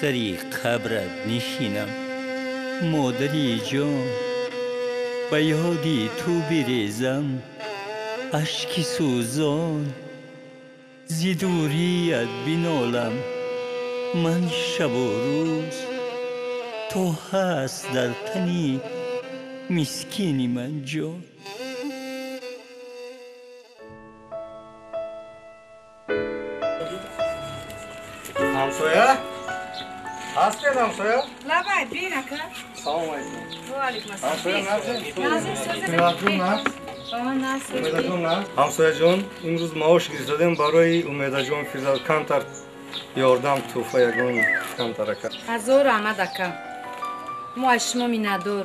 Сари қабрат нишинам, модари ҷон, ба ёди ту бирезам ашки сӯзон, зи дурият бинолам ман шабу рӯз, то ҳаст дар тани мискини ман ҷон. Ҳамсоя? Ҳастед ҳамсоя? Лабай, бин ака. Салом алейкум. Ва алейкум ассалом. Ҳамсоя нағз? Нағз, нағз. Нағз. Умедаҷон нағз. Ҳамсояҷон, имрӯз маош гирифтадем барои Умедаҷон фирзад камтар ёрдам туҳфа ягон камтар ака. Ҳазор раҳмат ака. Мо аз шумо миннатдор.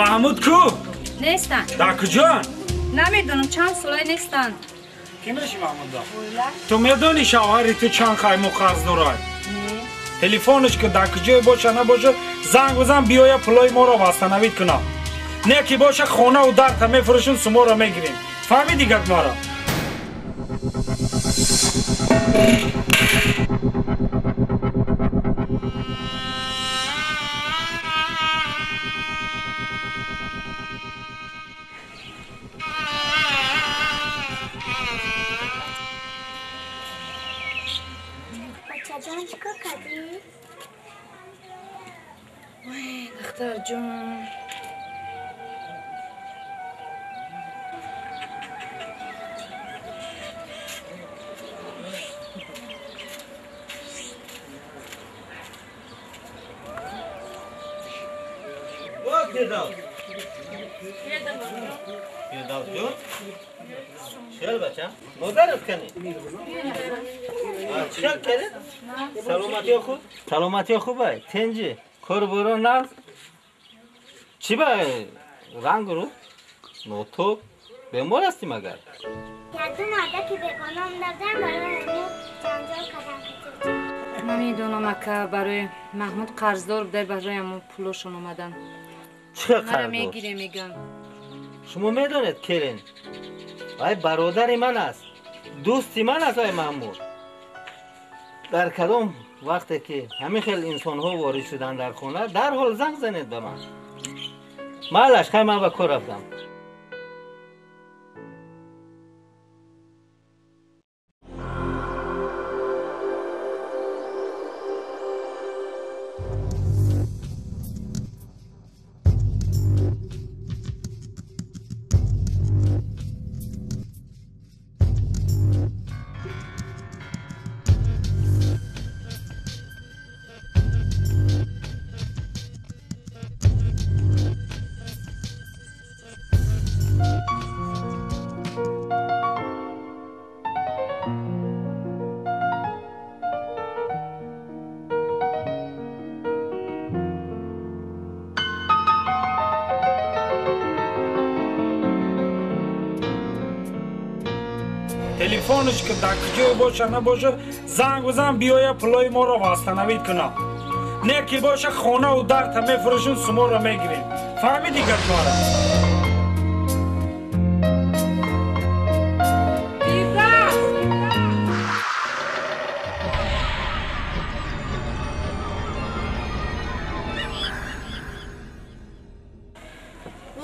Маҳмуд ку? Нестанд. Дар куҷоанд? Намедонам, чанд солай нестанд. Кӣ меши Маҳмудда? Ту медонӣ шавҳари ту чанд хайму қарз дорад? Телефонаш ки дар куҷое боша набоша, занг бизан биёя пулои моро восстановить кунам. Не ки боша хонаву дарта мефурӯшем, суморо мегирем. Фаҳмидӣ гап маро? Бачаҷон, чӣ кор кардӣ? Вой, духтарҷон. Фирдавсҷон, чӣ бачам? Модарат кани? Чӣ кардед? Саломатиё хуб? Саломатиё хубай? Тенҷи? Кору боро нағз? Чӣ ба рангу рӯ? Нотоб? Бемор ҳастӣ магар? Яду мардаки бегона омдадан барои ҳамин ҷанҷол кардам. Намедонам ака, барои Маҳмуд қарздор будай, барои ҳамон пулошон омадан. Чӣ қарздор? Мегире мегам. Шумо медонед, келин, вай бародари ман аст, дӯсти ман аст вай Маҳмуд. Дар кадом вақте ки ҳамин хел инсонҳо ворид шуданд дар хона, дарҳол занг занед ба ман. Майлаш, хай ман ба кор рафтам. Телефонаш ки дар куҷое боша набоша, занг бизан биёя пулои моро восстановить кунам. Не ки боша хонаву дарта мефурӯшем, суморо мегирем. Фаҳмидӣ гап маро?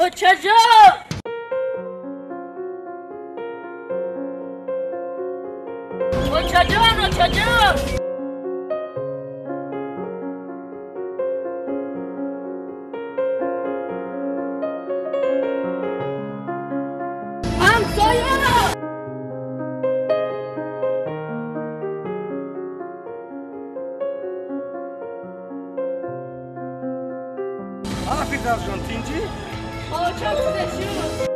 Очаҷон! Очаҷон, очаҷон! Ҳамсоя! Фирдавсҷон, тинҷӣ? Оча куде шуд.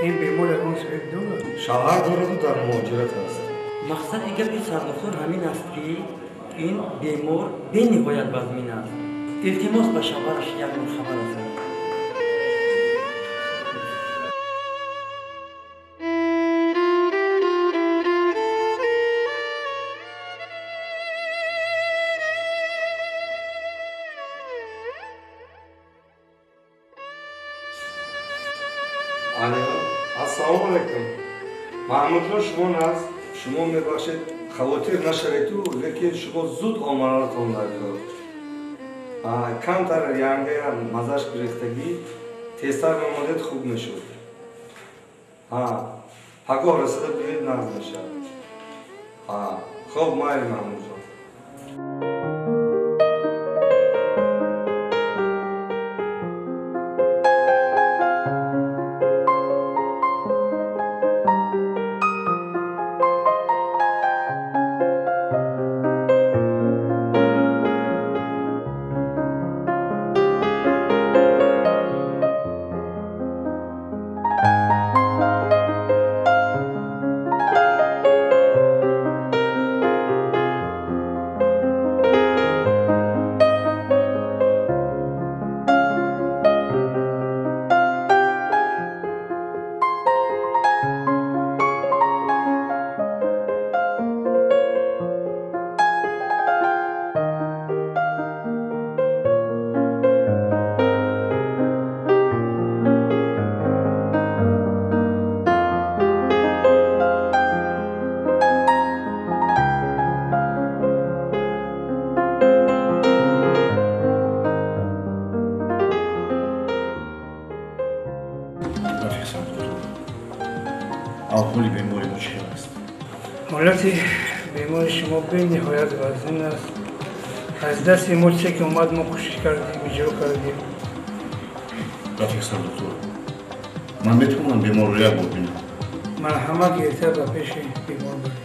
Ин бемор ягон соҳиб дорад? Шавҳар дораду дар муҳоҷират аст. Мақсади гапи сардухтур ҳамин аст, ки ин бемор бениҳоят вазмин аст. Илтимос, ба шавҳараш як бор хабар расонед. Ассалому алайкум. Маҳмудҷон, шумо наст? Шумо мебахшед, хавотир нашаведу, лекин шумо зуд омаданатон даркор. Камтар янгая маззаш гирифтагӣ, тезтар меомадед, хуб мешуд. Пагоҳ расида биёед, нағз мешавад. Хоб, майли, Маҳмудҷон. Аҳволи бемори мо чӣ хел аст? Ҳолати бемори шумо бениҳоят вазин аст. Аз дасти мо чизе ки омад, мо кӯшиш кардем, иҷро кардем. Рафиқ сардуктур, ман метавонам беморро як бор бинам? Марҳамат, гирифта ба пеши бемор баред.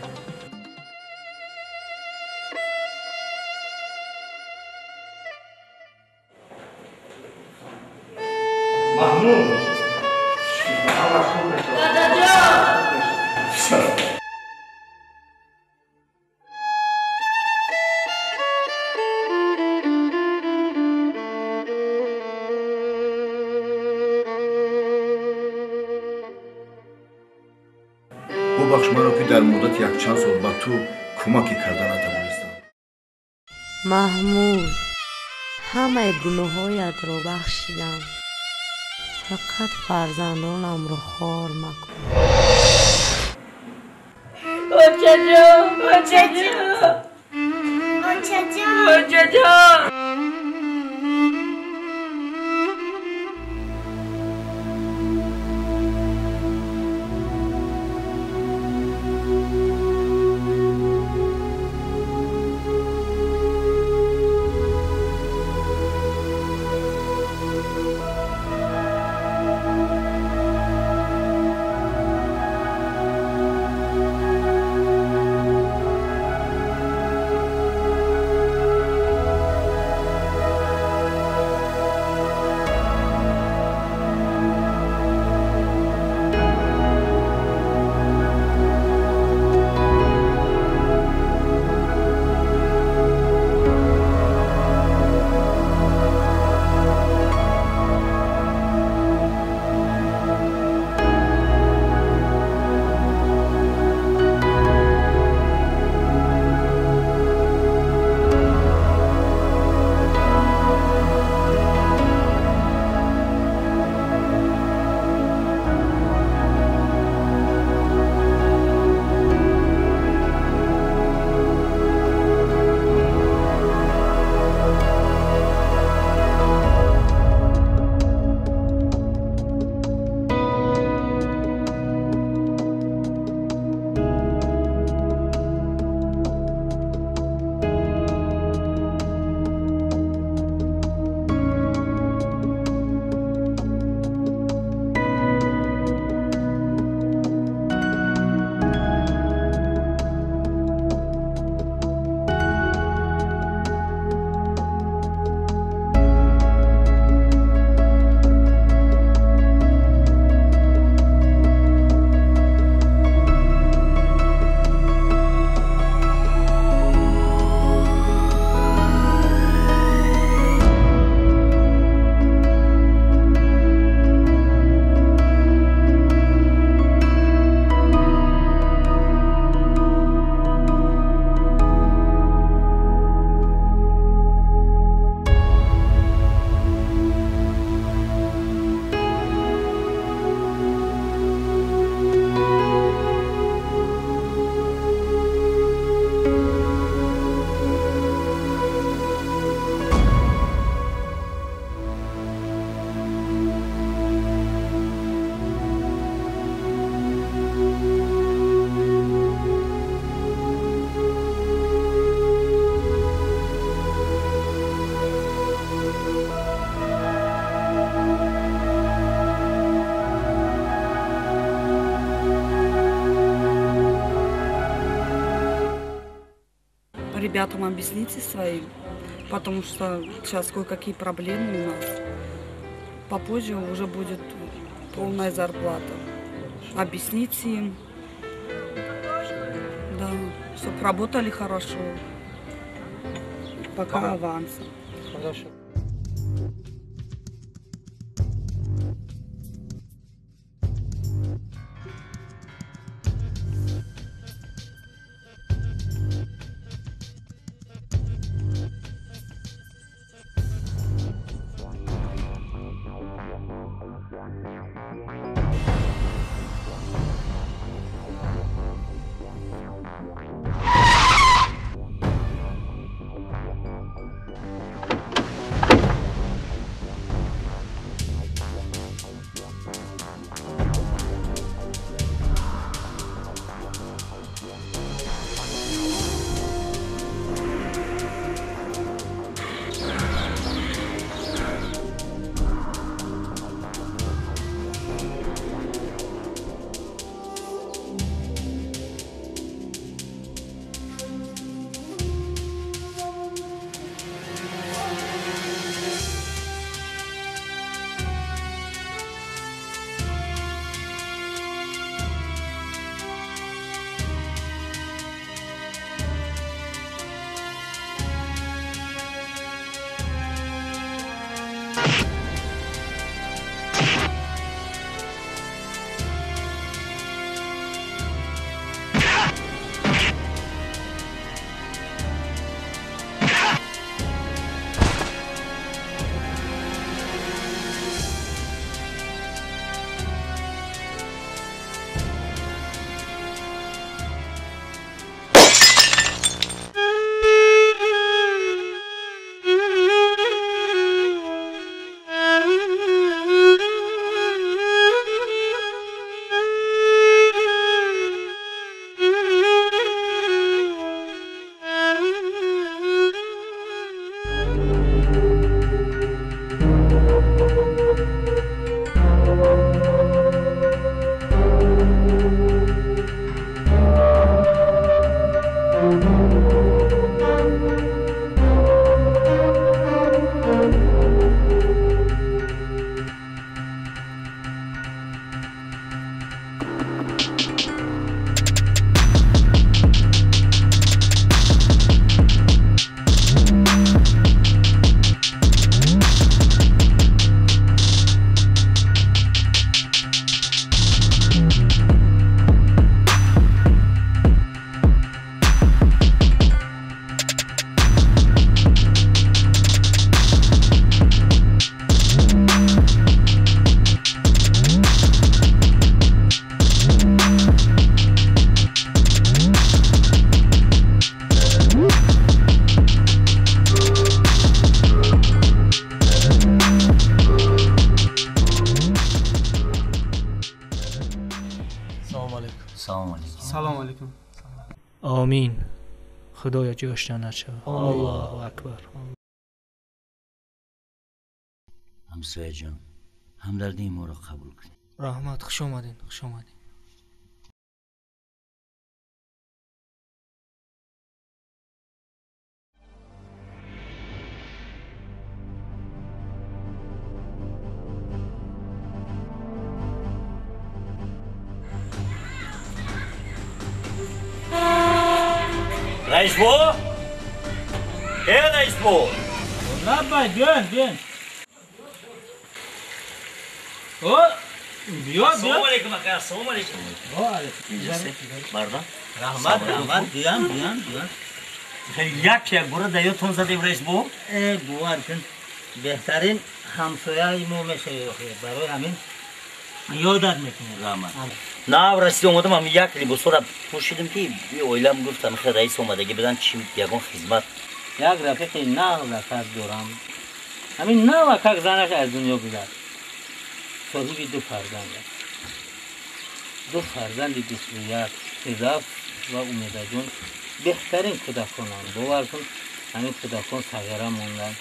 Маҳмуд! Бубахш маро, ки дар муддати якчанд сол ба ту кӯмаке карда натавонистам. Маҳмуд, ҳамаи гуноҳҳоятро бахшидам. Фақат фарзандонамро хор макун. Очаҷон, очаҷон, очаҷон, очаҷон. Ребятам объясните своим, потому что сейчас кое-какие проблемы у нас. Попозже уже будет полная зарплата. Объясните им, да, чтобы работали хорошо. Пока авансом. Хорошо. Омин. Худоё ҷояш ҷаннат шавад. Аллоҳу акбар. Ҳамсояҷон, ҳамдардии моро қабул кунед. Раҳмат, хуш омадед, хуш омадед. Раис бо? Э, раис бо? Лаббай, биён, биён. О, биё, биё. Ассалому алайкум, ака, ассалому алайкум. Ва алайкум. Мардам. Раҳмат, раҳмат, биён, биён, биён. Як бора даётон задем, раис бо? Э, бовар кун, беҳтарин ҳамсояи мо мешавӣ охир. Барои ҳамин ёдат мекунем. Раҳмат. Нав расида омадам, ҳам як либосора пӯшидам ки оилам гуфтам, хе раис омадагӣ бидан чи ягон хизмат. Як рафиқи нағз дорам. Ҳамин навакак занаш аз дунё гузашт. Соҳиби ду фарзанд аст. Ду фарзанди 21, Фирдавс ва Умедаҷон беҳтарин кӯдаконанд. Бовар кун, ҳамин кӯдакон сағира монданд.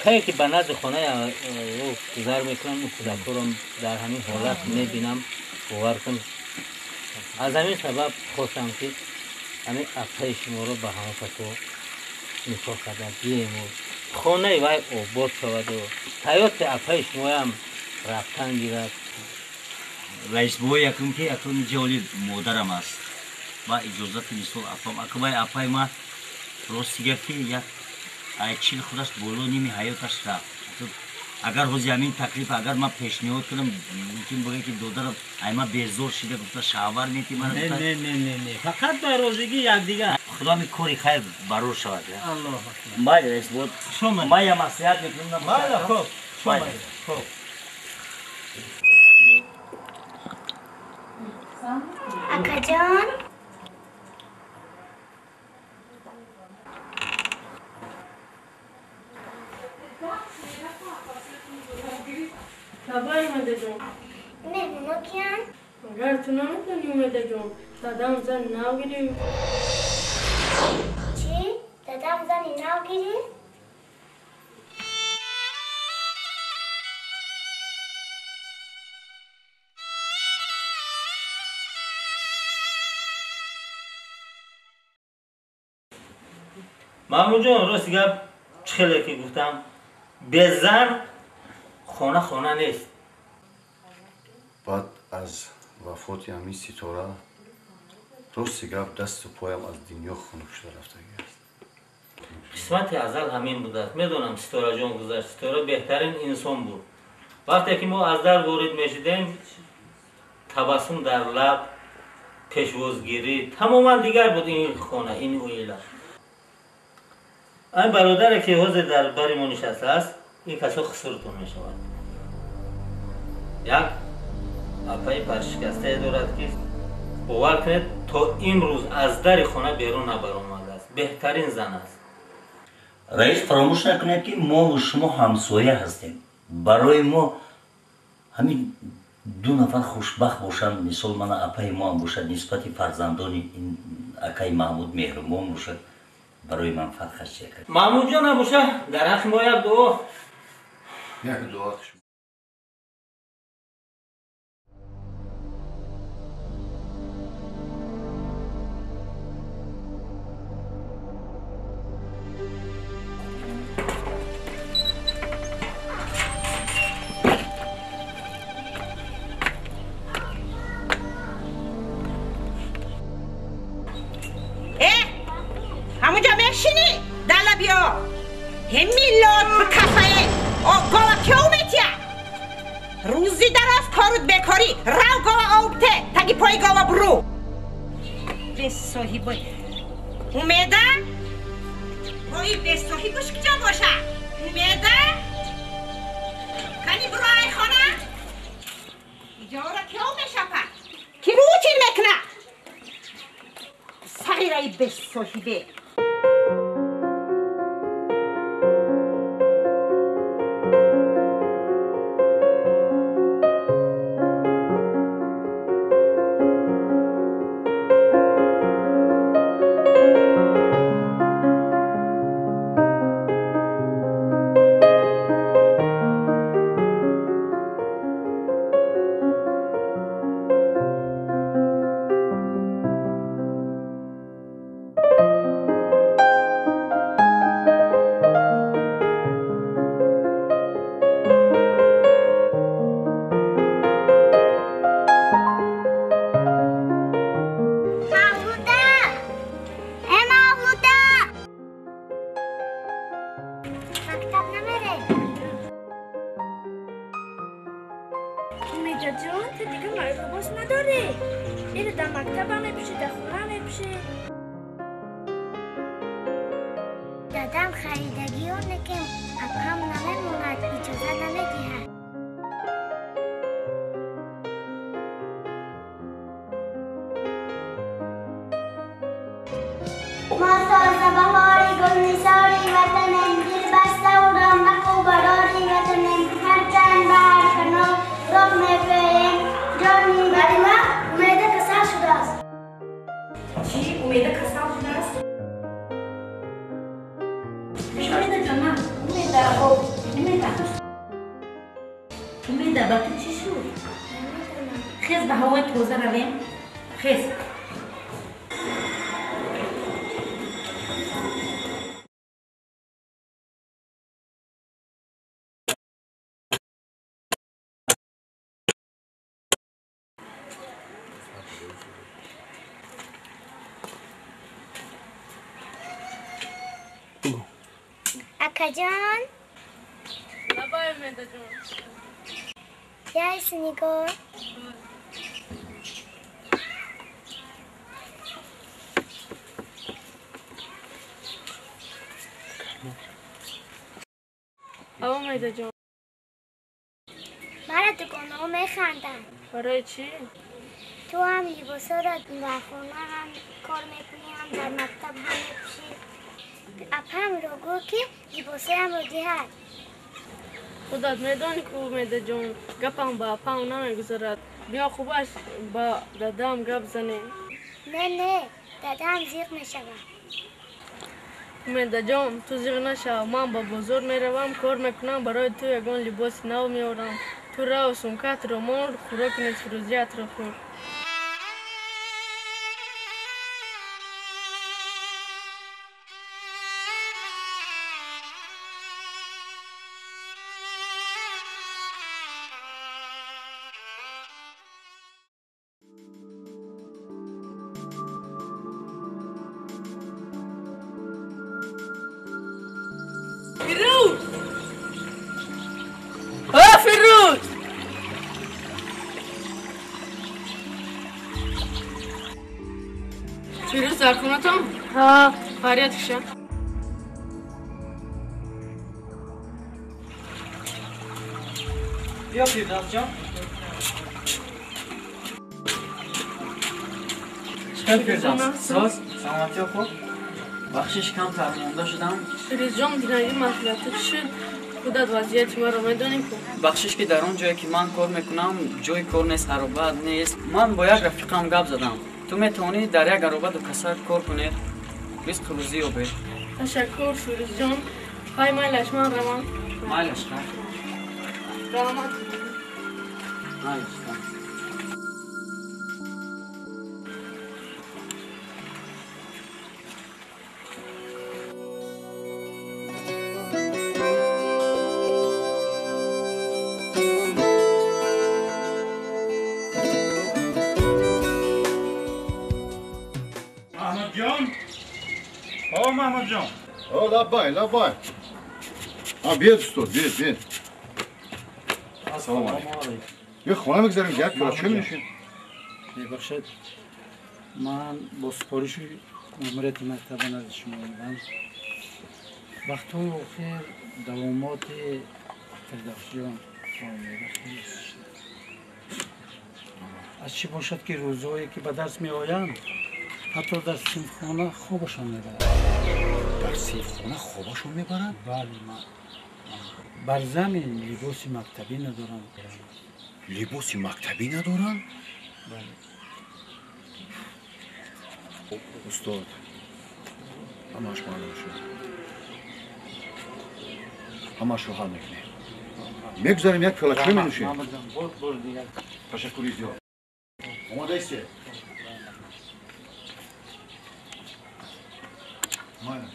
Кае ки ба назди хонаи ӯ гузар мекунам, ин кӯдакҳоро дар ҳамин ҳолат мебинам. Бовар кун, аз ҳамин сабаб хостам ки ҳамин аққаи шуморо ба ҳамон касо никоҳ карда диему хонаи вай обод шаваду ҳаёти апаи шумоям рафтан гирад. Раисбои якум ки акун ҷоли модарам аст ва иҷозати мисол апам аквай апай ма рости гап ки як ай чил худаш боло ними ҳаёташ рафт. Агар ҳози ҳамин таклиф агар ман пешниҳод кунам, мумкин бигӯяд ки додарам ай ма безор шида гуфта шавҳар мети ман. Не, не, не, не, не, фақат ба розигии якдигар. Худо ҳамин кори хайр барор шавад. Аллоҳ акбар. Майли раис бо ман я маслиҳат мекунам. Майли, хуб, хуб. Акаҷон, Бабай омадаҷон. Меҳмоно киянд? Агар ту наметавонӣ омадаҷон, дадам зани нав гирифт. Чӣ? Дадам зани нав гирифт? Маҳмудҷон, рости гап чӣ хеле ки гуфтам, безан хона хона нест. Баъд аз вафоти ҳамин Ситора рости гап дасту поям аз дунё хунук шуда рафтагӣ аст. Қисмати азал ҳамин будааст. Медонам Ситораҷон гузашт. Ситора беҳтарин инсон буд. Вақте ки мо аз дар ворид мешудем, табассум дар лаб, пешвозгирӣ тамоман дигар буд ин хона, ин оила. Ин бародаре ки ҳозир дар бари мо нишастааст, ин касо хусуртон мешавад. Як апаи паршикастае дорад ки бовар кунед то имрӯз аз дари хона берун набаромадааст. Беҳтарин зан аст. Раис, фаромӯш накунед ки мову шумо ҳамсоя ҳастем. Барои мо ҳамин ду нафар хушбахт бошанд, мисол мана апаи моам бошад, нисбати фарзандони ин акаи Маҳмуд меҳрубон бошад, барои ман фарқаш чи акад? Маҳмудҷон набоша, дар ҳаққи мо як дуо. Як дуо. Ҳамунҷо мешинӣ? Дала биё. Ҳемилод бикафае. Гова кё метия? Рӯзи дароз корут бекорӣ. Рав гова обте, таги пои гова буру. Бесоҳибой. Умеда? Пои бесоҳибуш киҷо боша? Умеда? Кани буро ай хона? Иҷора кё мешапа? Ки рӯчин мекуна? Сағираи бесоҳибе. Умедаҷон, ту дига маро либос надорӣ. Иро дар мактабам мепӯшӣ, дар хона мепӯшӣ. Дадам харидагиёне ки апам намемонад, иҷоза намедиҳад. Мо созабаҳори гулнисори ватанем, дилбаставу ромақу барори ватанем, ҳарчанд ба ҳар канор роҳ мепӯем, ҷони бари ма Умеда касал шудааст. Чӣ? Умеда касал шудааст? Умедаҷон, на, Умеда, Умеда. Умеда, ба ту чӣ шуд? Хез ба ҳавои тоза равем. Хез. Акаҷон. Лабай, Умедаҷон. Яйси нигоҳ. Умедаҷон. Мара дуконҳо механданд. Барои чӣ? Ту ҳам либосҳоро дар хона ҳам кор мекунӣ, ҳам дар мактаб ҳам мепӯшӣ. Апамро гӯ, ки либосҳоямро диҳад. Худат медонӣ ку, Умедаҷон, гапам ба апам намегузарад. Биё, хубаш ба дадам гап занем. Не, не, дадам зиқ мешавад. Умедаҷон, ту зиқ нашав. Ман ба бозор меравам, кор мекунам, барои ту ягон либоси нав меорам. Ту рав, сумкатро мон, хӯроки нисфрӯзиятро хӯр. Фирӯз! О, Фирӯз! Фирӯз дар хонатон? Ҳа, фарёд киша. Биё, Фирдавсҷон. Чӣ Фирдавс? Соз? Саломатиё хуб? Бахшиш, камтар монда шудам. Фирӯзҷон, динаги маслиҳатӣ шуд. Худат вазъияти маро медонӣ ку. Бахшиш, ки дар он ҷое ки ман кор мекунам, ҷои кор нест, ароба нест. Ман бо як рафиқам гап задам. Ту метавонӣ дар як ароба дукаса кор кунед, ризқу рӯзӣ ёбед. Ташаккур, Фирӯзҷон. Хай, майлаш, ман равам. Майлаш, хай. Раҳмат. Майлаш, хай. Маҳмудҷон. О, лаббай, лаббай. А, биед, устод, биед, биед. Салом алейкум. Биё, хона мегзарем, як пиёла чой менӯшем. Мебахшед, ман бо супориши мамурияти мактаба назди шумо омадам. Вақтҳои охир давомоти Фирдавсҷон омеда хеле шуд. Аз чӣ бошад, ки рӯзҳое ки ба дарс меоянд, ҳатто дар синфхона хобашон мебарад. Дар синфхона хобашон мебарад? Бале, бар замин либоси мактабӣ надоранд. Либоси мактабӣ надоранд? Бале. Устод, ҳамааш маълум шуд. Ҳамаашро ҳал мекунем. Мегузарем, як пиёла чой менӯшем. Ташаккури зиёд. Омода истед. Майла.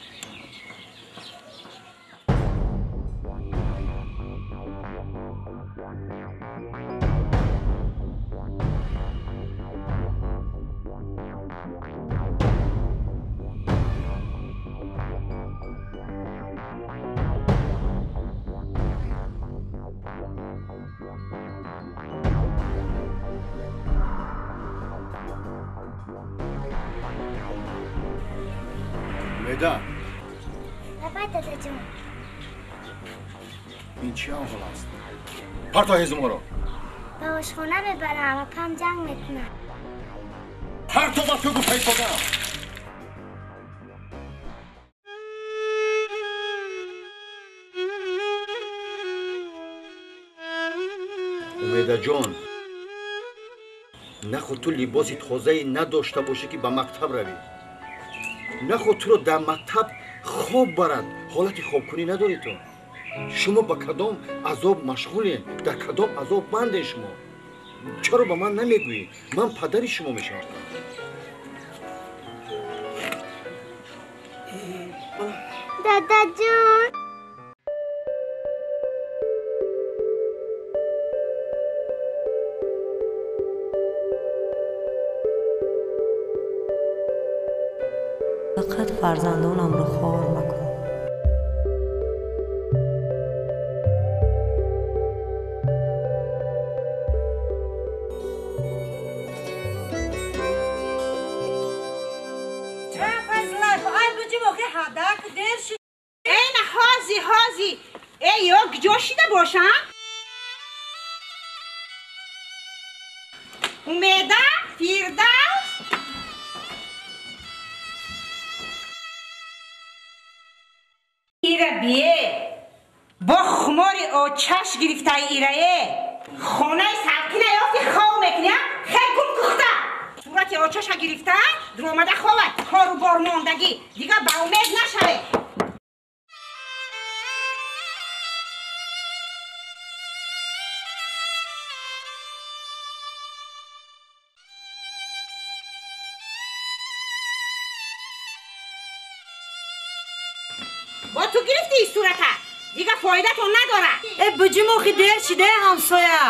Умеда. Лабай, дадаҷон. Ин чӣ аҳвол аст? Парто ҳезуморо. Ба ошхона мебарам, апам ҷанг мекунад. Парто, ба ту гуфта истодам. Умедаҷон, наход ту либоси тозае надошта бошӣ, ки ба мактаб равӣ. Наход туро дар мактаб хоб барад, ҳолати хобкунӣ надорӣ ту. Шумо ба кадом азоб машғулед, дар кадом азоб бандед шумо? Чаро ба ман намегӯӣ? Ман падари шумо мешавам. Дадаҷон. Фақат фарзандонамро хор макун. Хези ҳадак дер шид. Эй на ҳози ҳози. Эй ё куҷо шида бошам? Умеда, Фирдавс. Ира бие. Бо хумори очаш гирифтаи ирае. Хонаи салқина ёфти хов мекунӣ, хел гум кухта. Сурати очаша гирифта, дуромада ховад, кору бор мондагӣ. Дигар ба умед нашаве. Бо ту гирифти ин сурата. Дигар фоидатон надорад. Э буҷим охи дер шиде ҳамсоя.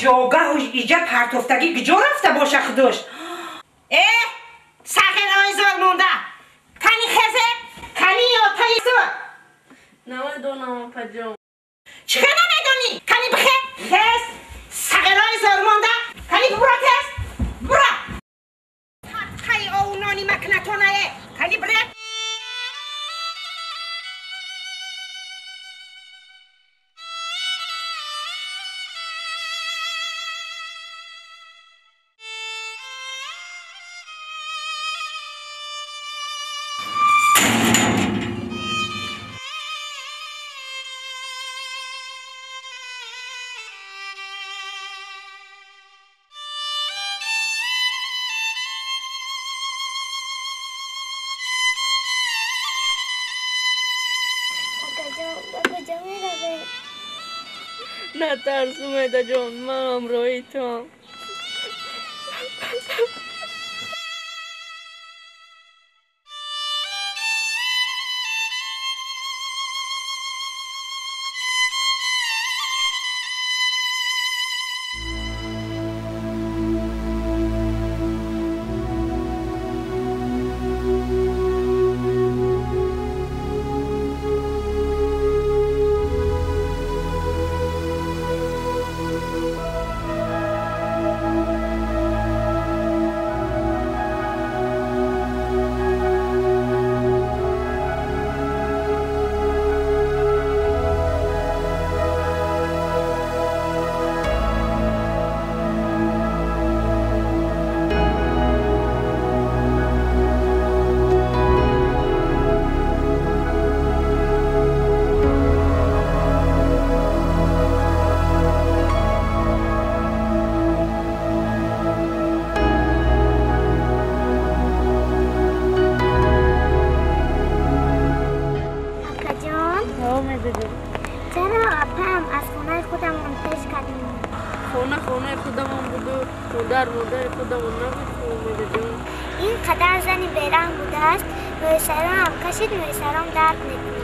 Ҷогаҳу иҷа партофтагӣ куҷо рафта боша худош? Э, сағираи зор монда. Кани хезе, кани отаи су. Намедонам, апаҷон. Чӣ намедонӣ? Кани бихе, хез, сағираи зор монда. Кани бура тез, бура. Ҳаққаи овнони макнатонае. Кани бире. Акаҷон, ба куҷо меравем? Натарс, Умедаҷон, ман ҳамроҳи туам. Чаро апам аз хонаи худамон пеш кардем? Хона хонаи худамон буду, модар модари худамон набуд, Умедаҷон. Ин қадар зани бераҳм будааст, мӯйсаронам кашид, мӯйсаром дард мекунад.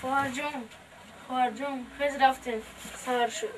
Хоҳарҷон, хоҳарҷон, хез рафтем, саҳар шуд.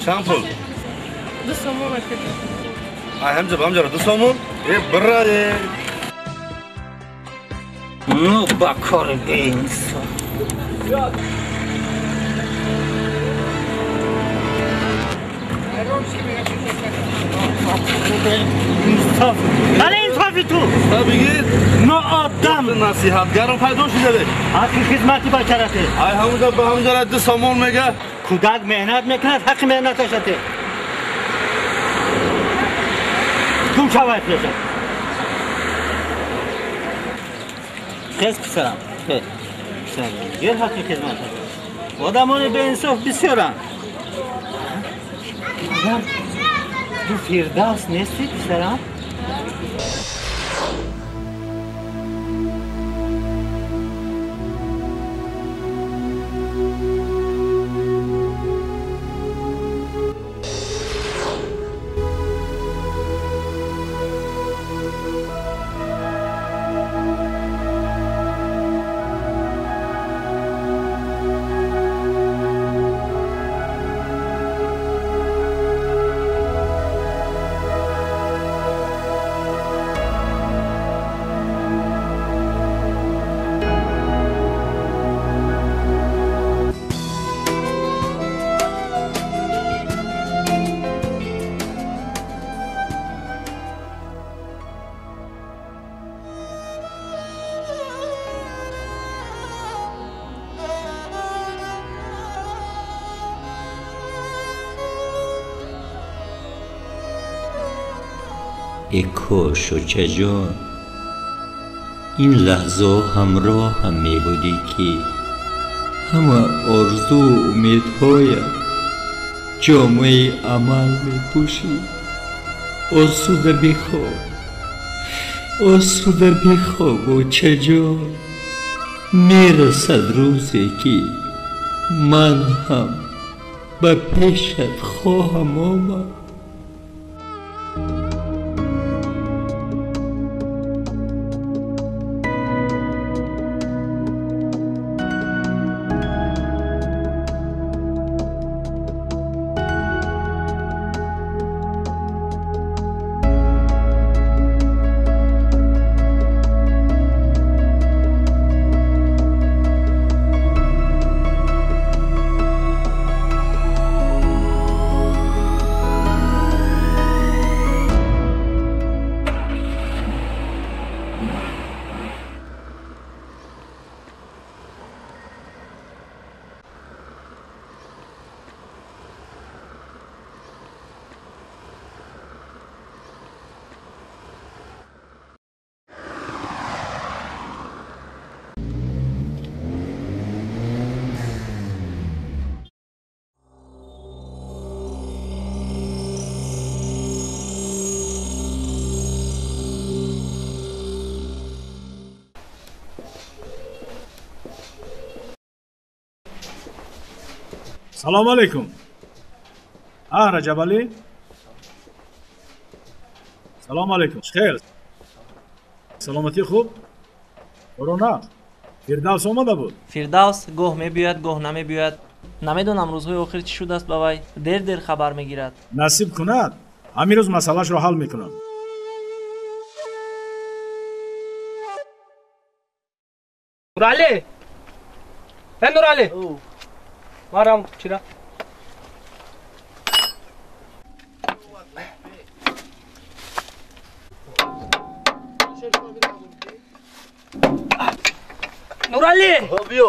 Чанд пул? 2 сомон акаҷон. Ай ҳамҷа ба ҳамҷара 2 сомон? Э бира э. Ну ба кори беинсоф. Инсоф. Бале инсофи ту. Уста бигир. Ноодам. Насиҳатгарам пайдо шуда. Ҳаққи хизмати бачарате. Ай ҳамҷа ба ҳамҷара 2 сомон мега. Кӯдак меҳнат мекунад, ҳаққи меҳнаташате. Гум шавад пешат. Хез писарам, хез. Писарам, гир ҳаққи хизматашат. Одамони беинсоф бисёранд. Ту Фирдавс нестӣ, писарам? ای کاش چجان این لحظه همراه هم می بودی که همه آرزو و امیدهایم جامعه عمل می پوشی. آسوده بخواب، آسوده بخواب و چجان میرسد روزی که من هم به پیشت خواهم آمد. Салом алейкум. А, Раҷабалӣ? Салом алейкум. Хел. Саломатӣ хуб? Корона? Фирдавс омада буд? Фирдавс гоҳ мебиёяд, гоҳ намебиёяд. Намедонам рӯзҳои охир чӣ шудааст ба вай. Дер-дер хабар мегирад. Насиб кунад, ҳамин рӯз масъалаашро ҳал мекунам. Нуралӣ! Э, Нуралӣ! Марам чира. Нуралӣ! Биё.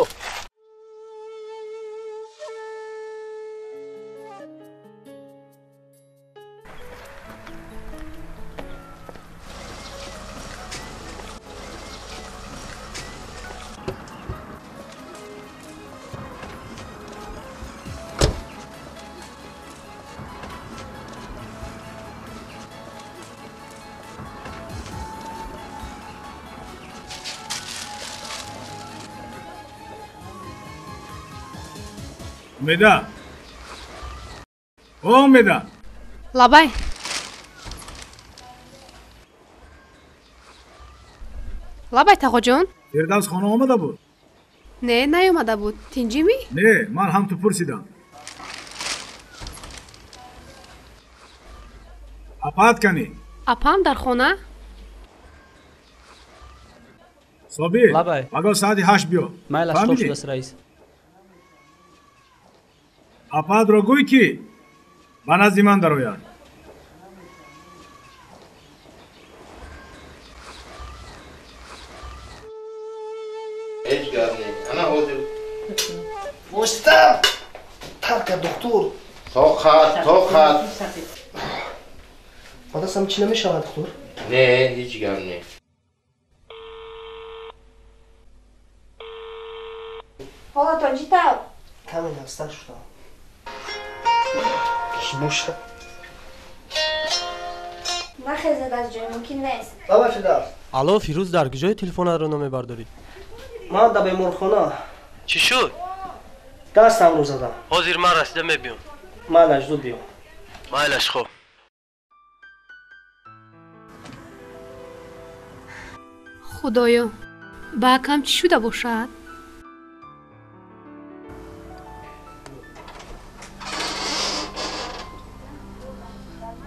Умеда, о Умеда. Лабай. Лабай, тағоҷон. Фирдавс хона омада буд? Не, наёмада буд. Тинҷимӣ? Не, ман ҳам ту пурсидам. Апаат кани? Апам дар хона. Собир, лабай. Пагоҳ соати 8 биё. Майлаш, хоб шудааст, раис. Апаатро гӯй, ки ба назди ман дарояд. Ҳеҷ гап не. Ана ҳозир. Восита тарка, доктор. Тоқат, тоқат. Ба дастам чӣ намешавад, доктор? Не, ҳеҷ гап не. Ҳолатон чӣ тавр? Каме нағзтар шудам. Боша. Нахезад аз ҷой, мумкин нест. Лабай, Фирдавс. Алло, Фирӯз, дар куҷои телефонатро намебардорӣ? Ман дар беморхона. Чӣ шуд? Дастамро задам. Ҳозир ман расида мебиём. Майлаш, зуд биё. Майлаш, хоб. Худоё, ба акам чӣ шуда бошад?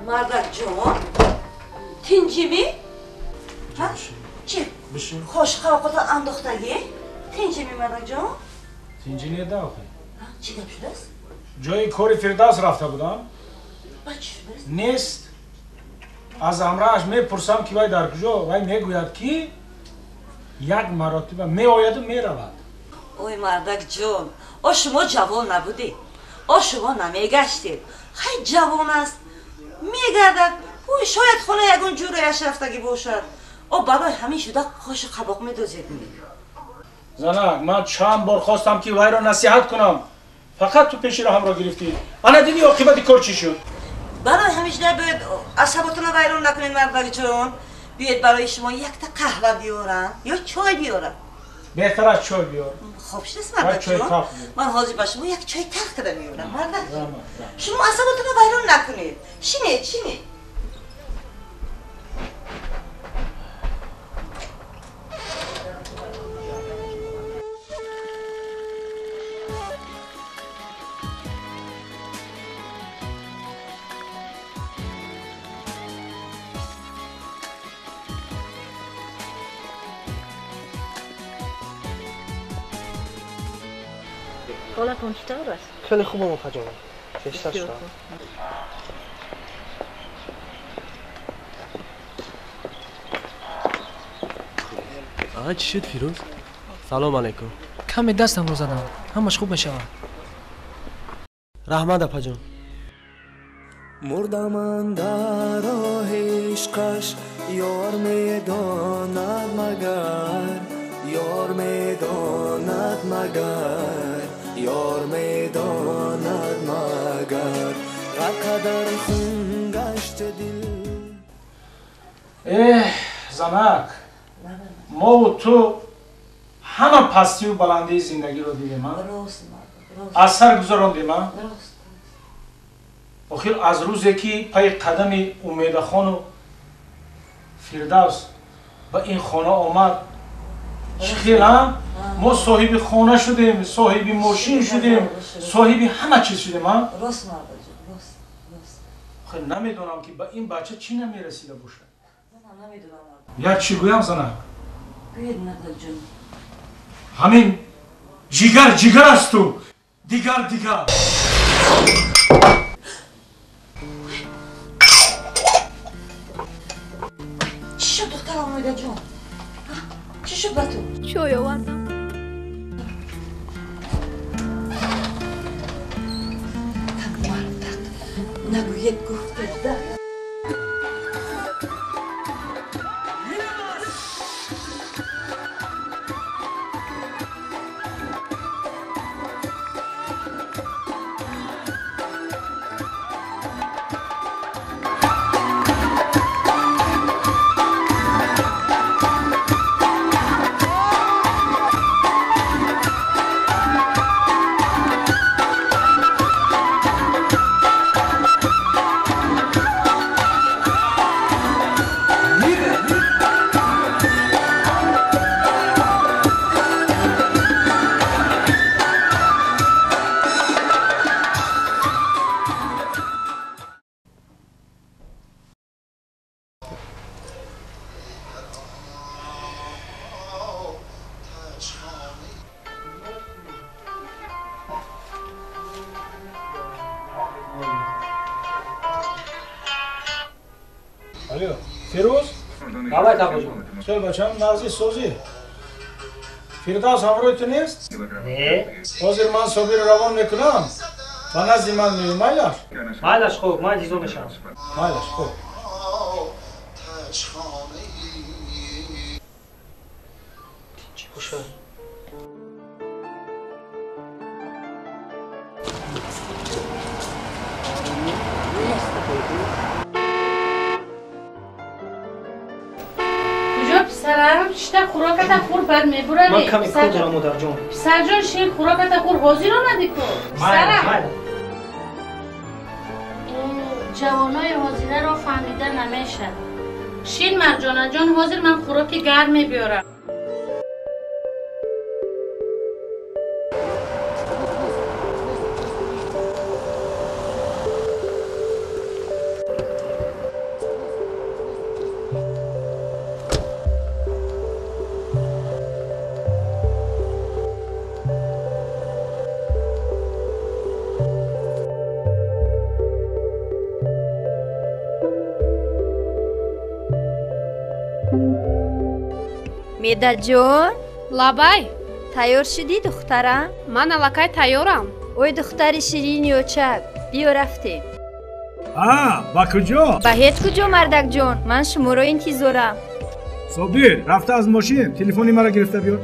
Мардакҷон, тинҷимӣ? Чи? Қошиқавоқата андохтагӣ? Тинҷимӣ, мардакҷон? Тинҷи не да охи. Чӣ гап шудааст? Ҷои кори Фирдавс рафта будам. Ба чӣ шудааст? Нест. Аз ҳамраҳаш мепурсам, ки вай дар куҷо, вай мегӯяд, ки як маротиба меояду меравад. Ой, мардакҷон, о шумо ҷавон набудед, о шумо намегаштед. Хай, ҷавон аст, мегардад. Ой, шояд хона ягон ҷӯрояш рафтагӣ бошад. О барои ҳамин шуда қошу қабоқ медозед. Занак, ман чанд бор хостам, ки вайро насиҳат кунам, фақат ту пеши роҳамро гирифтӣ. Ана дидӣ, оқибати кор чӣ шуд. Барои ҳамин шуда бояд асаботонро вайрон накунед, мардакҷон. Биёед, барои шумо якта қаҳва биёрам ё чой биёрам? Беҳтар аст чой биёр. Хоб шудааст, мардакҷон, ман ҳозир ба шумо як чой талх карда меорам. Мардакҷон, шумо асаботонро вайрон накунед. Шинед, шинед. ҳолатон чӣ тавр аст? Хеле хубам, опаҷонам. Бештар шудам. Аҳа, чӣ шуд, Фирӯз? Салом алайкум. Каме дастамро задам, ҳамаш хуб мешавад. Раҳмат, апаҷон. Мурдам андар роҳи ишқаш, ёр медонад магар, ёр медонад магар, ёр медонад магар, ғарқ дар хун гашта дил. Эҳ, занак, мову ту ҳама пастию баландии зиндагиро дидем, аз сар гузарондем. Охир аз рӯзе ки пайи қадами Умедахону Фирдавс ба ин хона омад, чӣ хел мо соҳиби хона шудем, соҳиби мошин шудем, соҳиби ҳама чиз шудем. Охир намедонам, ки ба ин бача чӣ намерасида бошад. Як чӣ гӯям, занак? Ҳамин ҷигар ҷигар асту дигар дигар. Чӣ шуд, духтарам Умедаҷон? Чӣ шуд ба ту? Чой овардам. Мардак, нагӯед, гуфтеда. Алло, Фирӯз? Давай, тақоҷон. Хел бачам, нағзи созӣ. Фирдавс ҳамроҳи ту нест? Не. Ҳозир ман Собирро равон мекунам, ба назди ман меоӣ, майлаш? Майлаш, хуб, ман интизор мешавам. Майлаш, хуб. Чӣ бошад? Куҷо писарам? Шита хӯроката хӯр, баъд мебуравӣ. Ман каме кор дорам, модарҷон. Писарҷон, шин хӯроката хӯр, ҳозир омадӣ ку? Писарам. Ҷавонои ҳозираро фаҳмида намешавад. Шин Марҷонаҷон, ҳозир ман хӯроки гарм мебиёрам. Медаҷон? Лабай. Тайёр шудӣ, духтарам? Ман аллакай тайёрам. Ой, духтари ширини очак, биё рафтем. А, ба куҷо? Ба ҳеҷ куҷо, мардакҷон, ман шуморо интизорам. Собир, рафта аз мошин телефони маро гирифта биёр.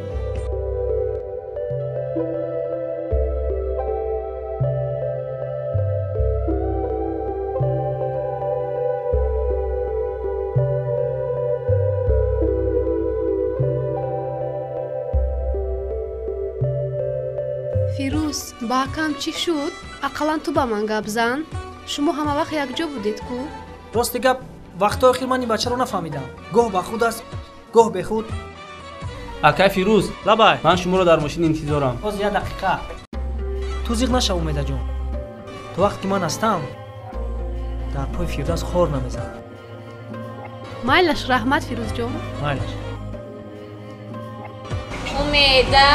Фирӯз, ба акам чӣ шуд? Ақаллан ту ба ман гап зан. Шумо ҳама вақт якҷо будед ку? Рости гап, вақтҳои охир ман ин бачаро нафаҳмидам. Гоҳ ба худ аст, гоҳ бехуд. Акай Фирӯз, лабай, ман шуморо дар мошин интизорам. Ҳозир як дақиқа. Ту зиқ нашав, Умедаҷон. То вақте ки ман ҳастам, дар пои Фирдавс хор намезанам. Майлаш, раҳмат, Фирӯзҷон. Майлаш. Умеда?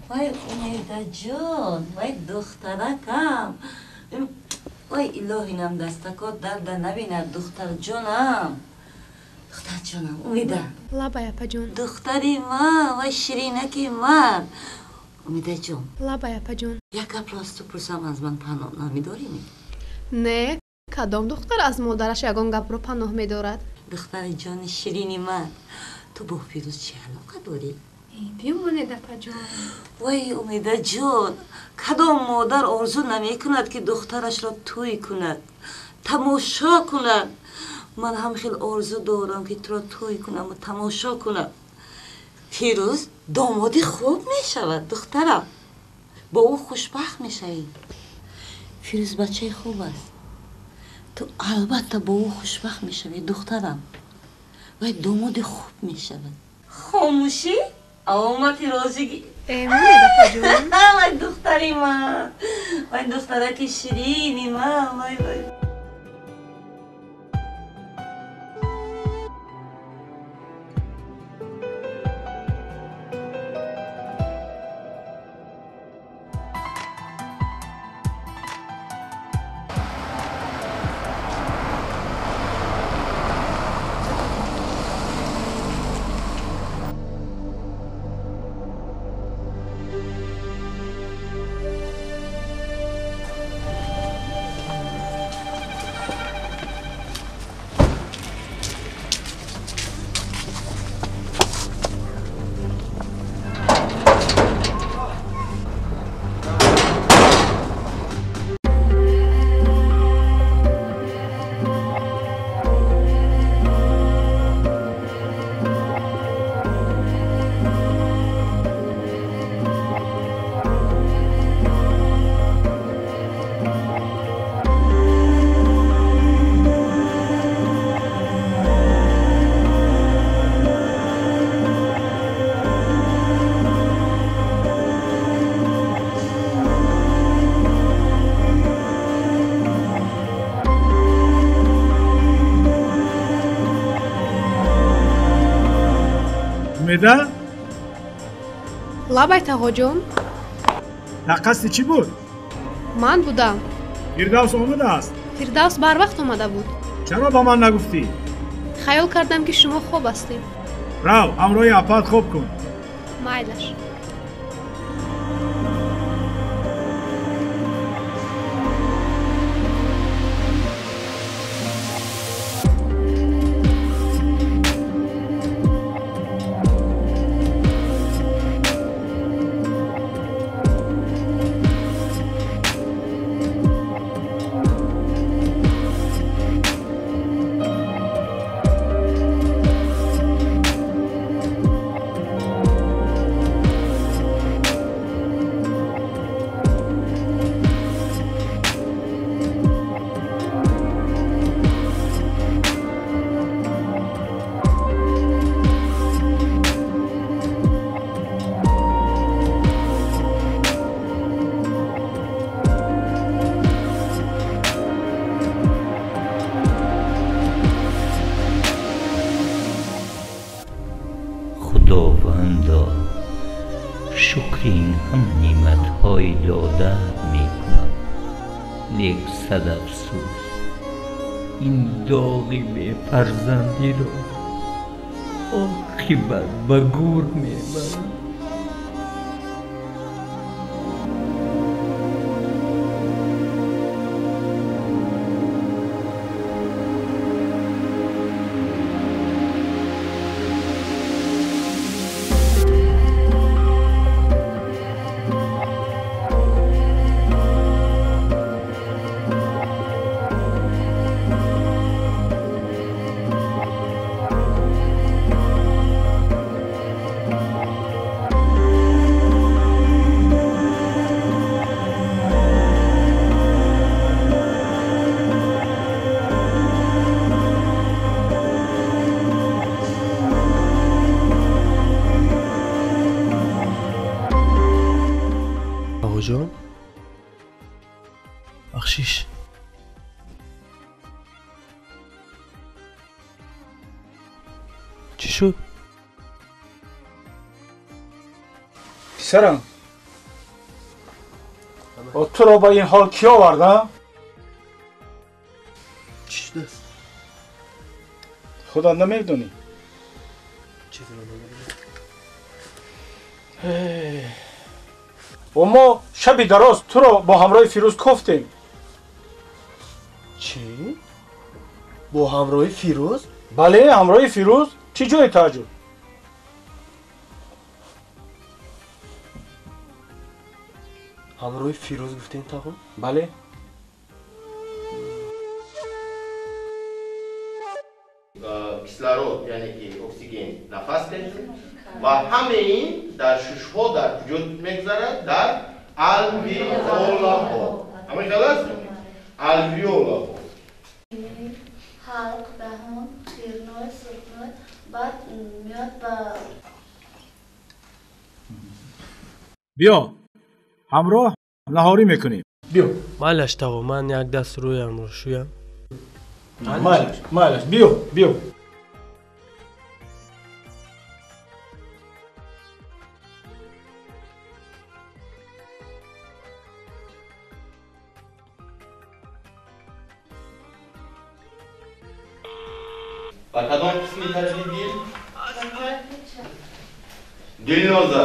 Вай, Умедаҷон, вай духтаракам. Вай, илоҳинам дастакот дарда набинад, духтарҷонам. Духтарҷонам, Умеда. Лабай, апаҷон. Духтари ман, вай ширинаки ман. Умедаҷон. Лабай, апаҷон. Як гапро аз ту пурсам, аз ман паноҳ намедорӣ? Не, кадом духтар аз модараш ягон гапро паноҳ медорад? Духтари ҷони ширини ман, ту бо Фирӯз чӣ алоқа дорӣ? Бимонед, апаҷон. Вай, Умедаҷон, кадом модар орзу намекунад, ки духтарашро тӯй кунад, тамошо кунад? Ман ҳам хел орзу дорам, ки туро тӯй кунаму тамошо кунам. Фирӯз домоди хуб мешавад, духтарам. Бо ӯ хушбахт мешавӣ. Фирӯз бачаи хуб аст. Ту албатта бо ӯ хушбахт мешавӣ, духтарам. Вай домоди хуб мешавад. Хомӯшӣ? Аломати розигӣ. Монед, апаҷон. Вай, духтари ман, вай, духтараки ширини ман, вай, вай. Умеда? Лабай, тағоҷон. Дар қасди чӣ буд? Ман будам. Фирдавс омадааст? Фирдавс барвақт омада буд. Чаро ба ман нагуфтӣ? Хаёл кардам, ки шумо хоб ҳастед. Рав, ҳамроҳи апаат хоб кун. Майлаш. Худовандо, шукри ин ҳама неъматҳои додаат мекунам, лек сад афсӯс, ин доғи бефарзандиро оқибат ба гӯр мебарам. Ағоҷон, бахшиш. Чӣ шуд? Писарам, туро ба ин ҳол кӣ оварда? Чӣ шудааст? Худат намедонӣ? Чизро намедонам. Ва мо шаби дароз туро бо ҳамроҳи Фирӯз кофтем. Чӣ? Бо ҳамроҳи Фирӯз? Бале, ҳамроҳи Фирӯз. Чӣ ҷои тааҷҷуб? Ҳамроҳи Фирӯз гуфтем, тағо? Бале. Кислород, яъне ки оксиген, нафас мекашем ва ҳамаи ин дар шушҳо дар куҷо мегузарад? Дар алвеолаҳо. Ҳамин хел аст? Алвеолаҳо. Ҳалқ, даҳон, ширной, сурхной, баъд меояд ба Биё, ҳамроҳ наҳорӣ мекунем. Биё. Майлаш, тағо, ман як даст рӯямро шӯям. Майлаш, майлаш, биё, биё. Ба кадом қисми тарафи дил? Дилноза,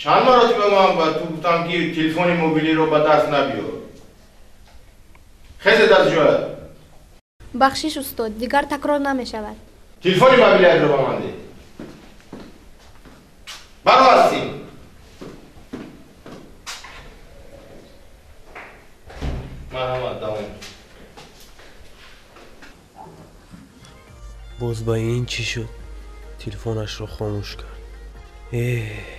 чанд маротиба ман ба ту гуфтам, ки телефони мобилиро ба даст набиёр. Хезед аз ҷоят. Бахшиш, устод, дигар такрор намешавад. Телефони мобилиятро ба ман деҳ. Баро ҳастӣ. Марҳамат, давом. Боз ба ин чӣ шуд? Телефонашро хомӯш кард. Эҳ.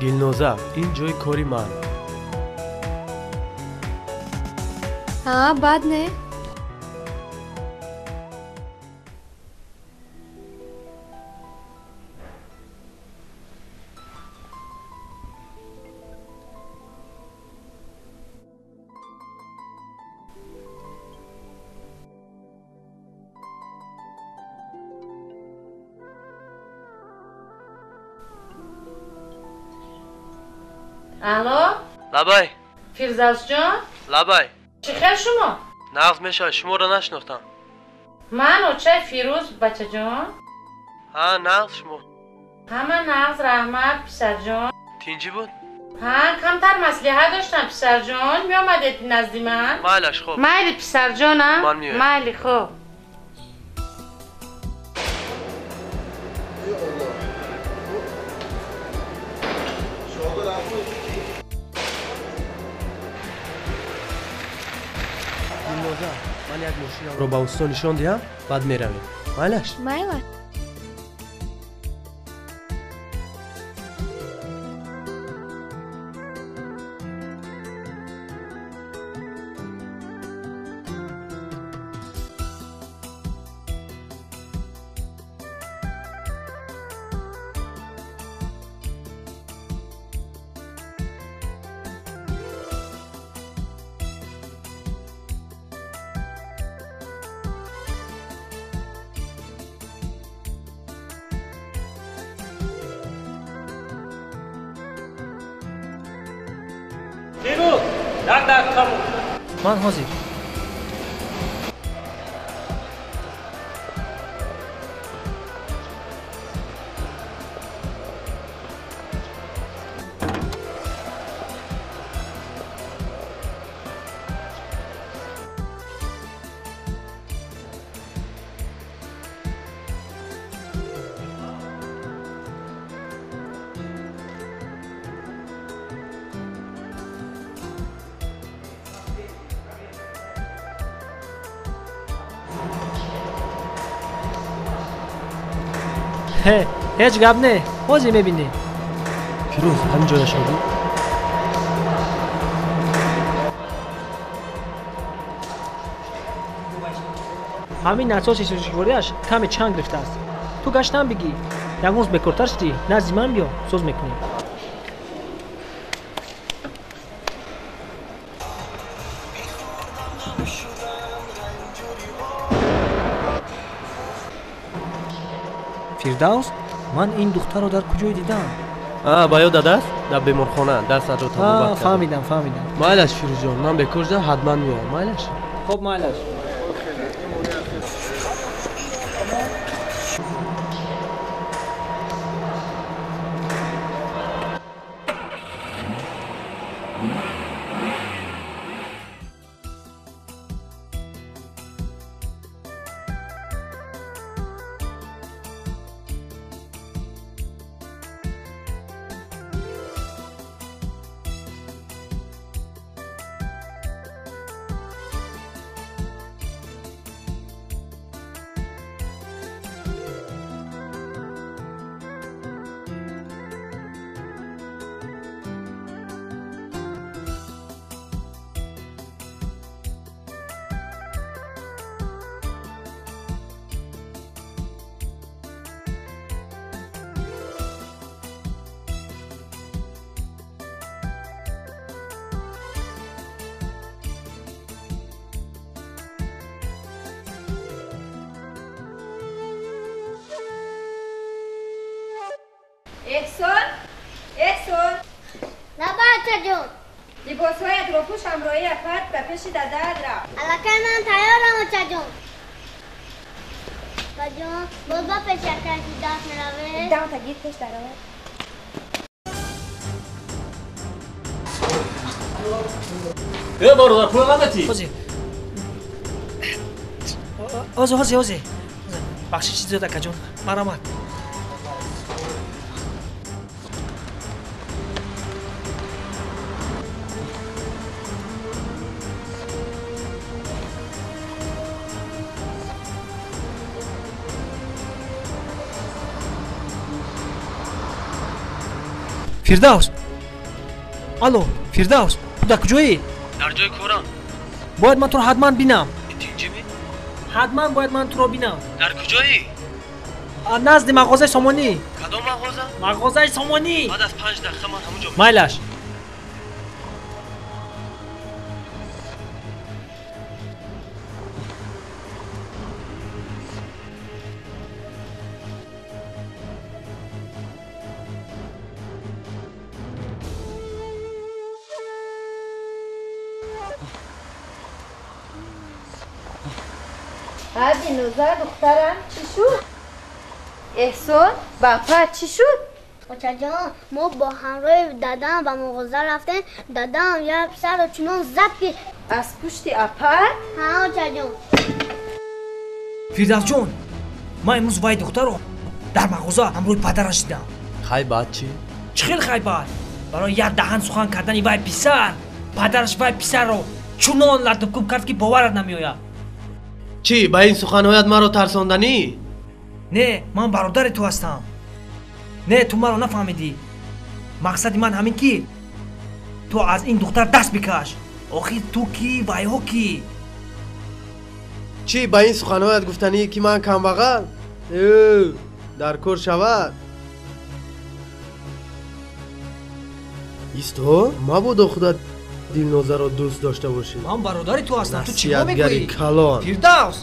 Дилноза, ин ҷои кори ман. Ҳа, бад не? Алло? Лабай. Фирдавсҷон? Лабай. Чӣ хел шумо? Нағз мешавад, шуморо нашинохтам. Ман очаи Фирӯз, бачаҷон. Ҳа, нағз шумо. Ҳама нағз, раҳмат, писарҷон. Тинҷӣ буд? Ҳа, камтар маслиҳат доштам, писарҷон. Меомадед назди ман? Майлаш, хоб. Майли, писарҷонам. Ман меоям. Майли, хоб. Дилноза, ман як мошинамро ба усто нишон диҳам, баъд меравем. Майлаш? Майлаш. Ман ҳозир. Ҳеҷ гап не, ҳозир мебинем. Фирӯз, ҳамин ҷояшро буд? Ҳамин насоси сӯзишвориаш каме чанг гирифтааст. Ту гаштан бигӣ, ягон рӯз бекортар шудӣ, назди ман биё, соз мекунем. Фирдавс, ман ин духтарро дар куҷое дидам? Ба ёдат аст? Дар беморхона дастатро табобат кардам. Фаҳмидам, фаҳмидам. Майлаш, Фирӯзҷон, ман бекор шудам, ҳатман меоям. Майлаш? Хоб, майлаш. احسان، احسان. لبا اچا جون. لباسهایت رو پوش، همراهی افرد به پیش دادت را. الکی من تیارم اچا جون. با جون، باز با پیش اکای دست میروه. دم تا گیر پیش داره. ای برادر، پول ندادی؟ ҳозир. ҳозир, ҳозир, ҳозир. Бахшиши зиёд, акаҷон. Марҳамат. Фирдавс, алло, Фирдавс, ту дар куҷоӣ? Дар ҷои корам. Бояд ман туро ҳатман бинам. Тинҷимӣ? Ҳатман бояд ман туро бинам. Дар куҷоӣ? Назди мағозаи Сомонӣ. Кадом мағоза? Мағозаи Сомонӣ. Баъд аз 5 дақиқа ман ҳамон ҷо. Майлаш. Дилноза, духтарам, чӣ шуд? Эҳсон, бапа, чӣ шуд? Очаҷон, мо бо ҳамроҳи дадам ба мағоза рафтем. Дадам як писарро чунон зад, ки аз пушти апа? Ҳа, очаҷон. Фирдавсҷон, ман имрӯз вай духтарро дар мағоза ҳамроҳи падараш дидам. Хай, баъд чӣ? Чӣ хел хай баъд? Барои як даҳан сухан кардани вай писар, падараш вай писарро чунон латукӯб кард, ки боварат намеояд. Чӣ, ба ин суханҳоят маро тарсонданӣ? Не, ман бародари ту ҳастам. Не, ту маро нафаҳмидӣ. Мақсади ман ҳамин, ки ту аз ин духтар даст бикаш. Охир ту кӣ, вайҳо кӣ? Чӣ, ба ин суханҳоят гуфтанӣ, ки ман камбағал? Э, дар кор шавад. Исто, мабодо худат Дилнозаро дӯст дошта бошӣ. Ман бародари ту ҳастам, ту чӣ мегӯӣ? Насиҳатгари калон. Фирдавс!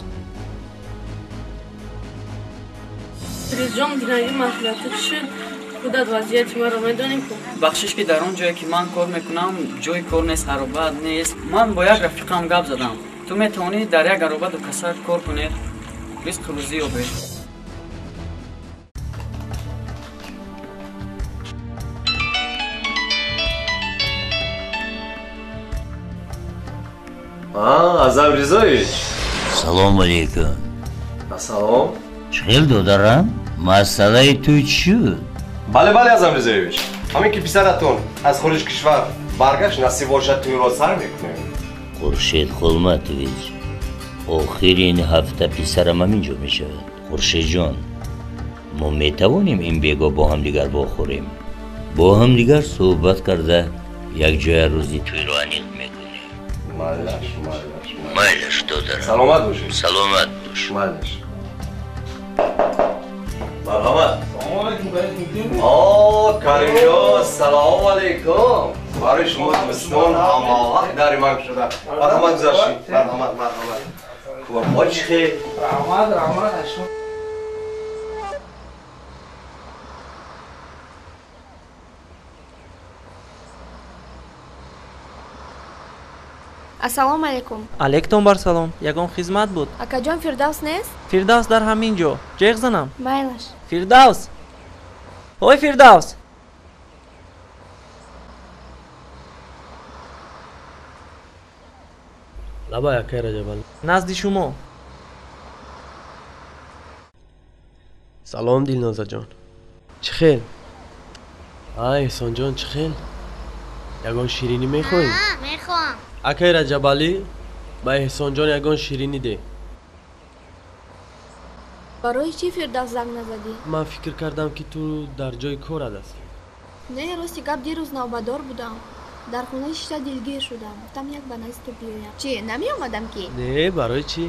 Фирӯзҷон, динаги маслиҳату чӣ шуд? Худат вазъияти маро медонӣ ку. Бахшиш, ки дар он ҷое, ки ман кор мекунам, ҷои кор нест, ароба нест. Ман бо як рафиқам гап задам. Ту метавонӣ дар як ароба дукаса кор кунӣ, ризқу рӯзӣ ёбӣ. Азам Ризоевич. Салом алейкум. Салом. Чӣ хел, додарам? Масъалаи ту чӣ шуд? Бале, бале, Азам Ризоевич. Ҳамин ки писаратон аз хориҷ кишвар баргашт, насиб бошад, тӯйро сар мекунем. Хуршед Холматович, охири ин ҳафта писарам ҳамин ҷо мешавад. Хуршедҷон, мо метавонем ин бего бо ҳамдигар вохӯрем, бо ҳамдигар суҳбат карда, якҷоя рӯзи тӯйро аниқ мекунем. Майлаш, майлаш. Майлаш, додарам. Саломат бошед. Саломат бош. Майлаш. Марҳамат. Салому алейкум, Карим. О, Каримҷон, салому алейкум. Барои шумо зимистон ҳамавақт дари ман шуда. Марҳамат, гузаштед. Марҳамат, марҳамат. Корҳо чӣ хел? Раҳмат, раҳмат. Ассалому алайкум. Алейкум бар салом. Ягон хизмат буд? Акаҷон, Фирдавс нест? Фирдавс дар ҳамин ҷо. Ҷеғ занам? Майлаш. Фирдавс! Ой, Фирдавс! Лабай, акай Раҷабалӣ. Назди шумо. Салом, Дилнозаҷон. Чӣ хел? А, Эҳсонҷон, чӣ хел? Ягон ширинӣ мехоҳӣ? Мехоҳам. Акай Раҷабалӣ, ба Эҳсонҷон ягон ширинӣ деҳ. Барои чӣ Фирдавс занг назадӣ? Ман фикр кардам, ки ту дар ҷои корат ҳастӣ. Не, рости гап, дирӯз навбатдор будам. Дар хона шишта дилгир шудам. Гуфтам, як ба назди ту биёям. Чӣ, намеомадам ки? Не, барои чӣ?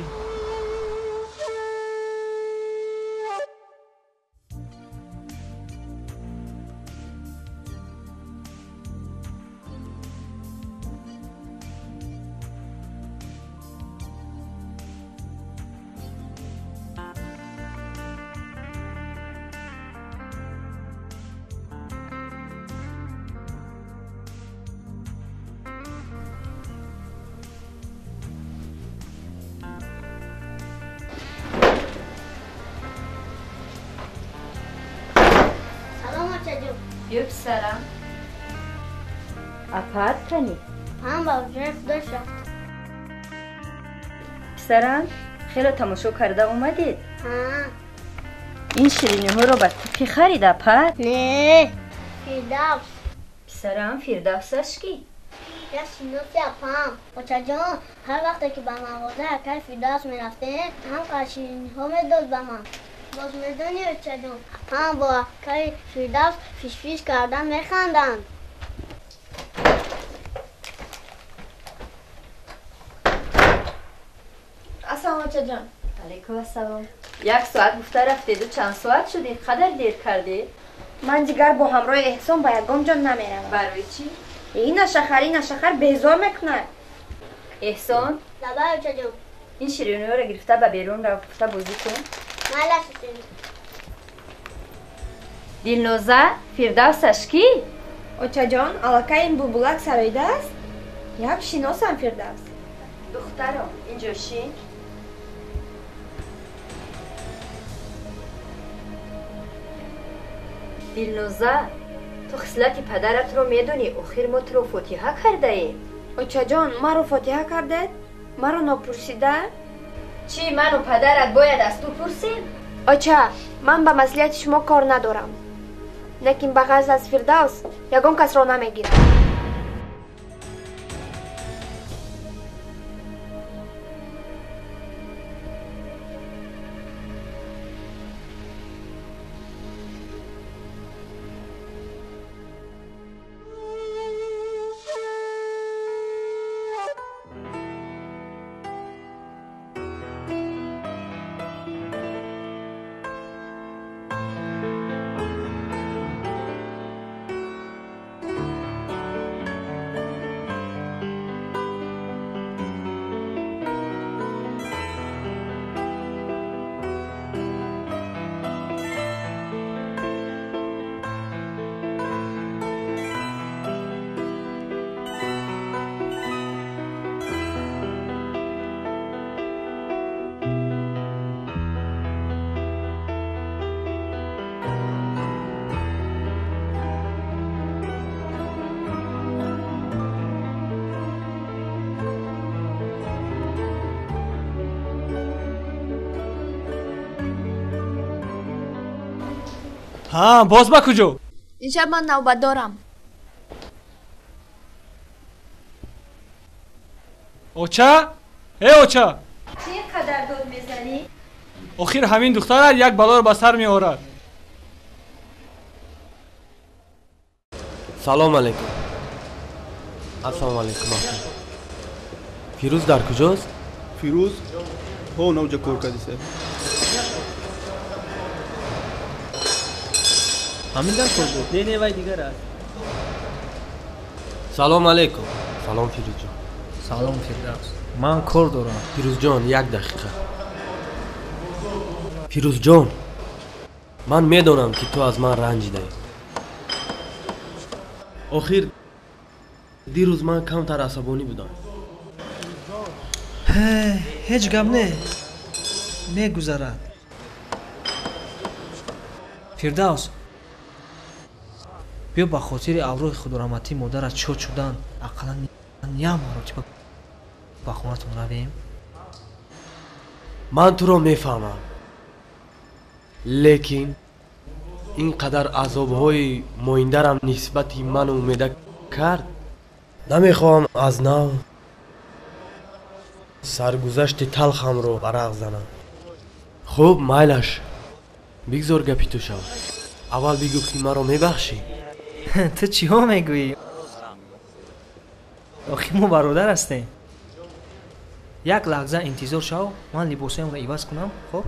Биё, писарам. Апаат канӣ? Ҳам ба ҳуҷраи худаш рафт. Писарам, хеле тамошо карда омадед? Ҳа. Ин шириниҳоро ба ту кӣ харид, апаат? Не, Фирдавс. Писарам, Фирдавсаш кӣ? Як шиноси апам. Очаҷон, ҳар вақте ки ба мағоза акай Фирдавс мерафтем, ҳам қадр шириниҳо медод ба ман. Боз медонӣ, очаҷон, ҳама бо акаи Фирдавс фишфиш кардан механданд. Ассалом, очаҷон. Алайкум ассалом. Як соат гуфта рафтеду чанд соат шуд, ин қадар дер кардед? Ман дигар бо ҳамроҳи Эҳсон ба ягон ҷо намеравам. Барои чӣ? Ин нашахар, ин нашахар безор мекунад. Эҳсон? Лабай, очаҷон. Ин шириниҳоро гирифта ба берун рафта бозӣ кун. Майлаш. Дилноза, Фирдавсаш кӣ? Очаҷон, аллакай ин булбулак сароидааст? Як шиносам Фирдавс. Духтаром, инҷо шин. Дилноза, ту хислати падаратро медонӣ, охир мо туро фотиҳа кардаем. Очаҷон, маро фотиҳа кардед? Маро нопурсида? Чӣ, ману падарат бояд аз ту пурсем? Оча, ман ба маслиҳати шумо кор надорам. Лекин ба ғайр аз Фирдавс ягон касро намегирам. Ҳа, боз ба куҷо? Ин шаб ман навбат дорам. Оча? Э, оча! Чӣ ин қадар дод мезанӣ? Охир ҳамин духтарат як балоро ба сар меорад. Салом алейкум. Ассалому алейкум. Фирӯз дар куҷост? Фирӯз? Ҳо, навҷа кор кардисе. Ҳамин дар кор буд? Не, не, вай дигар аст. Салом алейкум. Салом, Фирӯзҷон. Салом, Фирдавс. Ман кор дорам. Фирӯзҷон, як дақиқа. Фирӯзҷон, ман медонам, ки ту аз ман ранҷидаӣ. Охир дирӯз ман камтар асабонӣ будам. Ҳеҷ гап не, мегузарад. Фирдавс, биё ба хотири авроҳи худораҳматии модарат шод шудан ақаллан як маротиба ба хонатон равем. Ман туро мефаҳмам, лекин ин қадар азобҳои моиндарам нисбати ману Умеда кард, намехоҳам аз нав саргузашти талхамро варақ занам. Хуб, майлаш, бигзор гапи ту шавад. Аввал бигӯ, ки маро мебахшӣ. Ту чиҳо мегӯӣ? Охир мо бародар ҳастем. Як лаҳза интизор шав, ман либосҳоямро иваз кунам, хуб?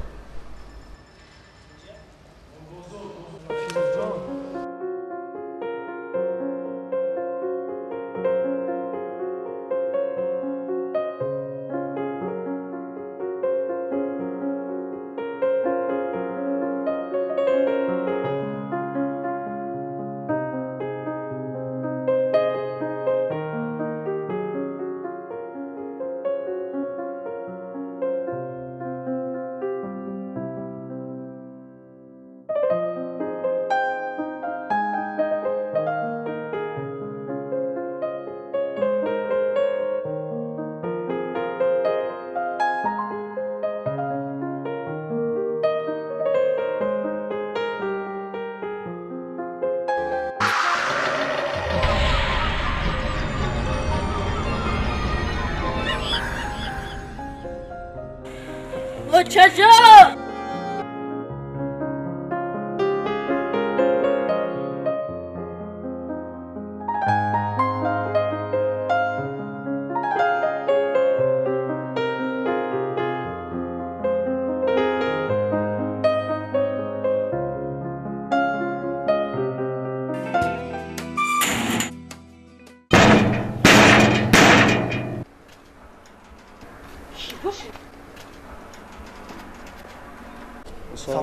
Очаҷон!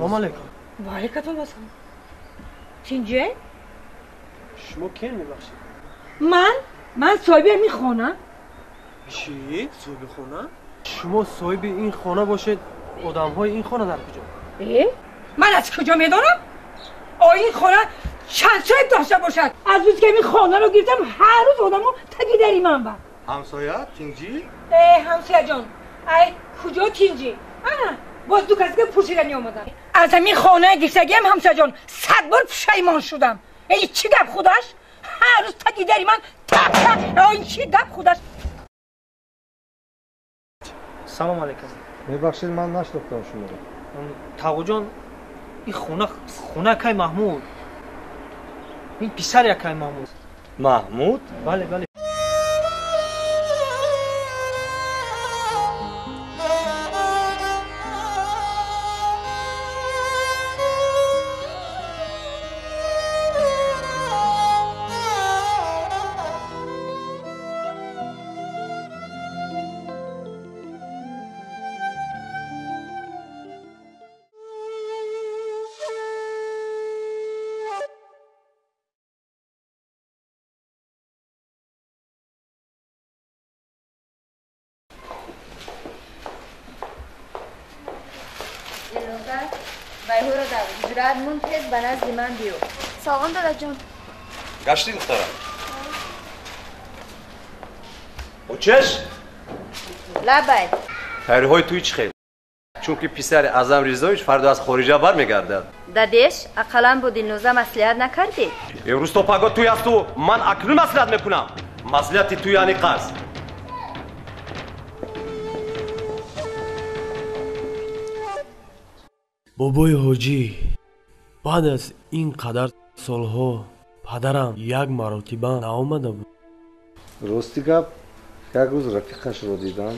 Салом алейкум. Ва алейкум ассалом. Тинҷе? Шумо кем мебахшед? Ман? Ман соҳиби ҳамин хона. Чӣ? Соҳиби хона? Шумо соҳиби ин хона бошед, одамҳои ин хона дар куҷо? Э? Ман аз куҷо медонам? О ин хона чанд соҳиб дошта бошад? Аз рӯзе ки ҳамин хонаро гирифтам, ҳар рӯз одамо таги дари ман ба. Ҳамсоя тинҷӣ? Э, ҳамсояҷон, ай куҷо тинҷӣ? Ана, боз ду кас дига пурсидани омаданд. Аз ҳамин хонаи гирифтагиам ҳамсояҷон 100 бор пушаймон шудам. Эй, чӣ гап худаш? Ҳар рӯз таги дари ман так так, ин чӣ гап худаш? Салом алейкум. Мебахшед, ман нашнохтам шуморо. Тағоҷон, ин хона хонаи акай Маҳмуд. Ин писари акай Маҳмуд. Маҳмуд? Бале, бале. Ба назди ман биё. Салом дадаҷон. Гаштӣ духтарам? Очеш? Лабай. Тайёриҳои туи чӣ хел? Чунки писари Аъзам Ризоевич фардо аз хориҷа бармегардад. Дадеш, ақаллан бо Дилноза маслиҳат накардӣ? Имрӯз то пагоҳ туй асту ман акнун маслиҳат мекунам. Маслиҳати ту яъне қарз. Бобои ҳоҷӣ, баъд аз ин қадар солҳо падарам як маротиба наомада буд. Рости гап, як рӯз рафиқашро дидам.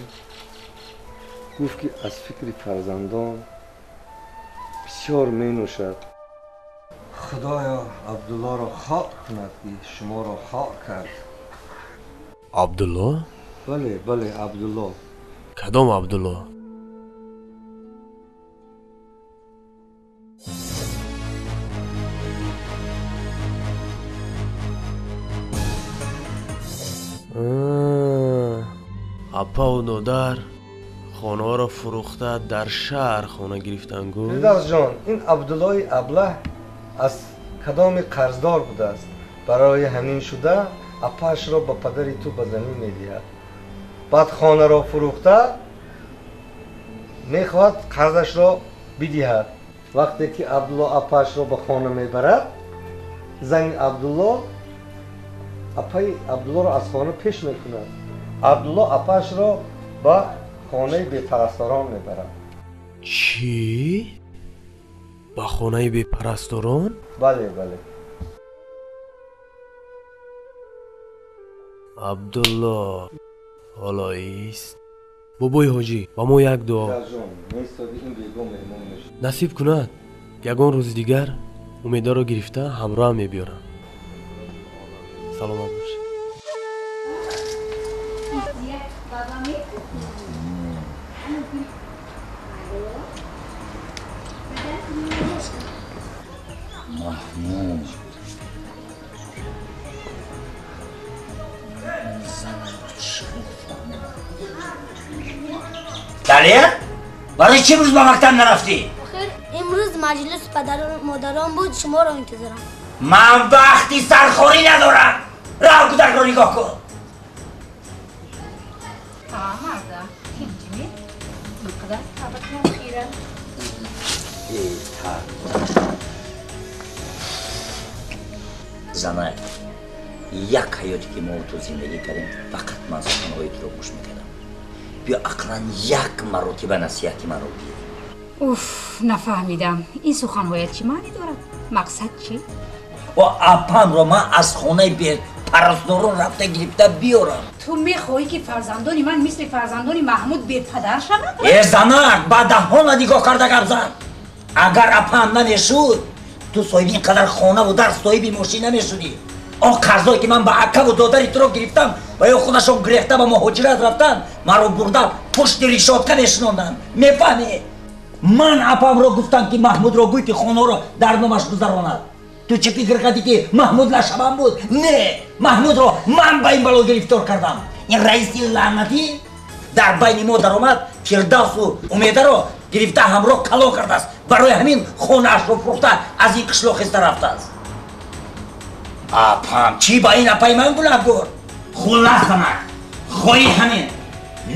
Гуфт ки аз фикри фарзандон бисёр менӯшад. Худоё, Абдуллоро хор кунад ки шуморо хор кард. Абдулло? Бале, бале, Абдулло. Кадом Абдулло? Апаву додар хонаҳоро фурӯхта дар шаҳр хона гирифтан гу? Фирдавсҷон, ин Абдуллои аблаҳ аз кадоми қарздор будааст. Барои ҳамин шуда апаашро ба падари ту ба замин медиҳад. Баъд хонаро фурӯхта мехоҳад қарзашро бидиҳад. Вақте ки Абдулло апаашро ба хона мебарад, зани Абдулло апаи Абдуллоро аз хона пеш мекунад. Абдулло апаашро ба хонаи бепарасторон мебарад. Чӣ? Ба хонаи бепарасторон? Бале, бале. Абдулло ҳоло ист. Бобои ҳоҷӣ, ба мо як дуо. Насиб кунад, ягон рӯзи дигар умедаро гирифта ҳамроҳам мебиёрам. Саломат бошед. Маҳмуд, Далер, барои чӣ имрӯз ба мактаб нарафтӣ? Охир имрӯз маҷлис падару модарон буд, шуморо интизорам. Ман вақти сархорӣ надорам. Рав кӯдакро нигоҳ кун. Марда, тинҷими? Инқадар табатон хира. Занак, як ҳаёте ки мо ту зиндагӣ кардем, фақат ман суханҳои туро гӯш мекардам. Биё ақлан як маротиба насиҳати маро бигир. Уф, нафаҳмидам. Ин суханҳоят чӣ маънӣ дорад? Мақсад чӣ? О, апамро ман аз хонаи бепарастдорон рафта гирифта биёрам. Ту мехоҳӣ ки фарзандони ман мисли фарзандони Маҳмуд бепадар шаванд? Э, занак, ба даҳона нигоҳ карда гап зан. Агар апам намешуд, ту соҳиби ин қадар хонаву дар соҳиби мошин намешудӣ. Он қарзое ки ман ба акаву додари туро гирифтам ва ё худашон гирехта ба муҳоҷират рафтанд, маро бурда пушти решотка мешинонданд. Мефаҳмӣ? Ман апамро гуфтам, ки Маҳмудро гӯй, ки хонаро дар номаш гузаронад. Ту чӣ фикр кардӣ, ки Маҳмуд лашабам буд? Не, Маҳмудро ман ба ин бало гирифтор кардам. Ин раиси лаънатӣ дар байни мо даромад, Фирдавсу Умедаро гирифта ҳамроҳ калон кардааст. Барои ҳамин хонаашро фурӯхта аз ин қишлоқ хеста рафтааст. Апам чӣ ба ин апаи ман гунаҳкор? Хуллас, занак, хоҳӣ ҳамин,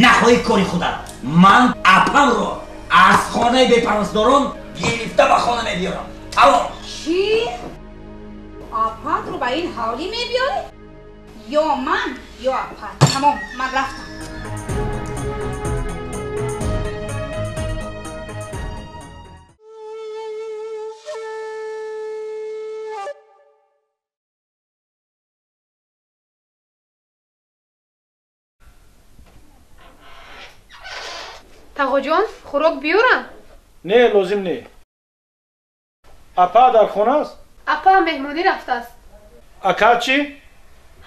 нахоҳӣ кори худат. Ман апамро аз хонаи бепарастдорон гирифта ба хона мебиёрам. Тамом. Чӣ? Апатро ба ин ҳавлӣ мебиёрӣ? Ё ман, ё апат. Тамом, ман рафтам. Тағоҷон, хӯрок биёрам? Не, лозим не. Апа дар хона аст? Апа меҳмонӣ рафтааст. Ака чӣ?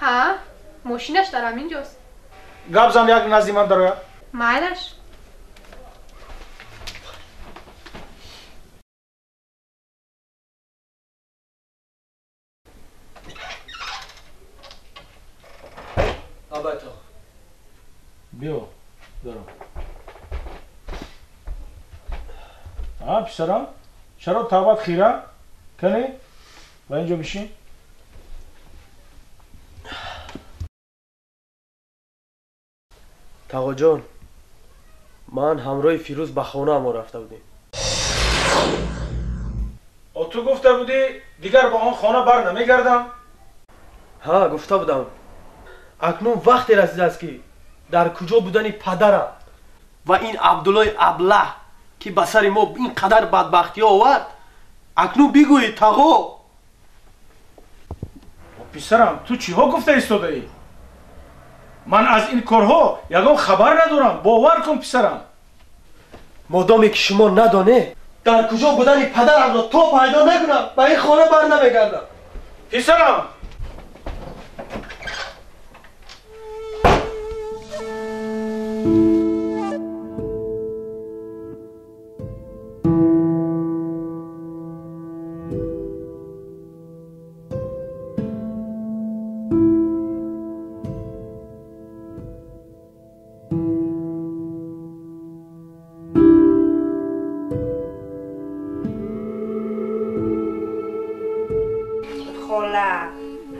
Ҳа, мошинаш дар ҳамин ҷост. Гап зан, як назди ман дарояд. Майлаш. Абато. Биё, даро. А, писарам, чаро тавбат хира? Кане? Ба инҷо бишин. Тағоҷон, ман ҳамроҳи Фирӯз ба хонаамон рафта будем. О, ту гуфта будӣ, дигар ба он хона бар намегардам? Ҳа, гуфта будам. Акнун вақте расидааст, ки дар куҷо будани падарам ва ин Абдуллои аблаҳ, ки ба сари мо ин қадар бадбахтиҳо овард, акнун бигӯӣ, тағо. Писарам, ту чиҳо гуфта истодаӣ? Ман аз ин корҳо ягон хабар надорам, бовар кун, писарам. Модоме ки шумо надонед, дар куҷо будани падарамро то пайдо накунам, ба ин хона бар намегардам. Писарам!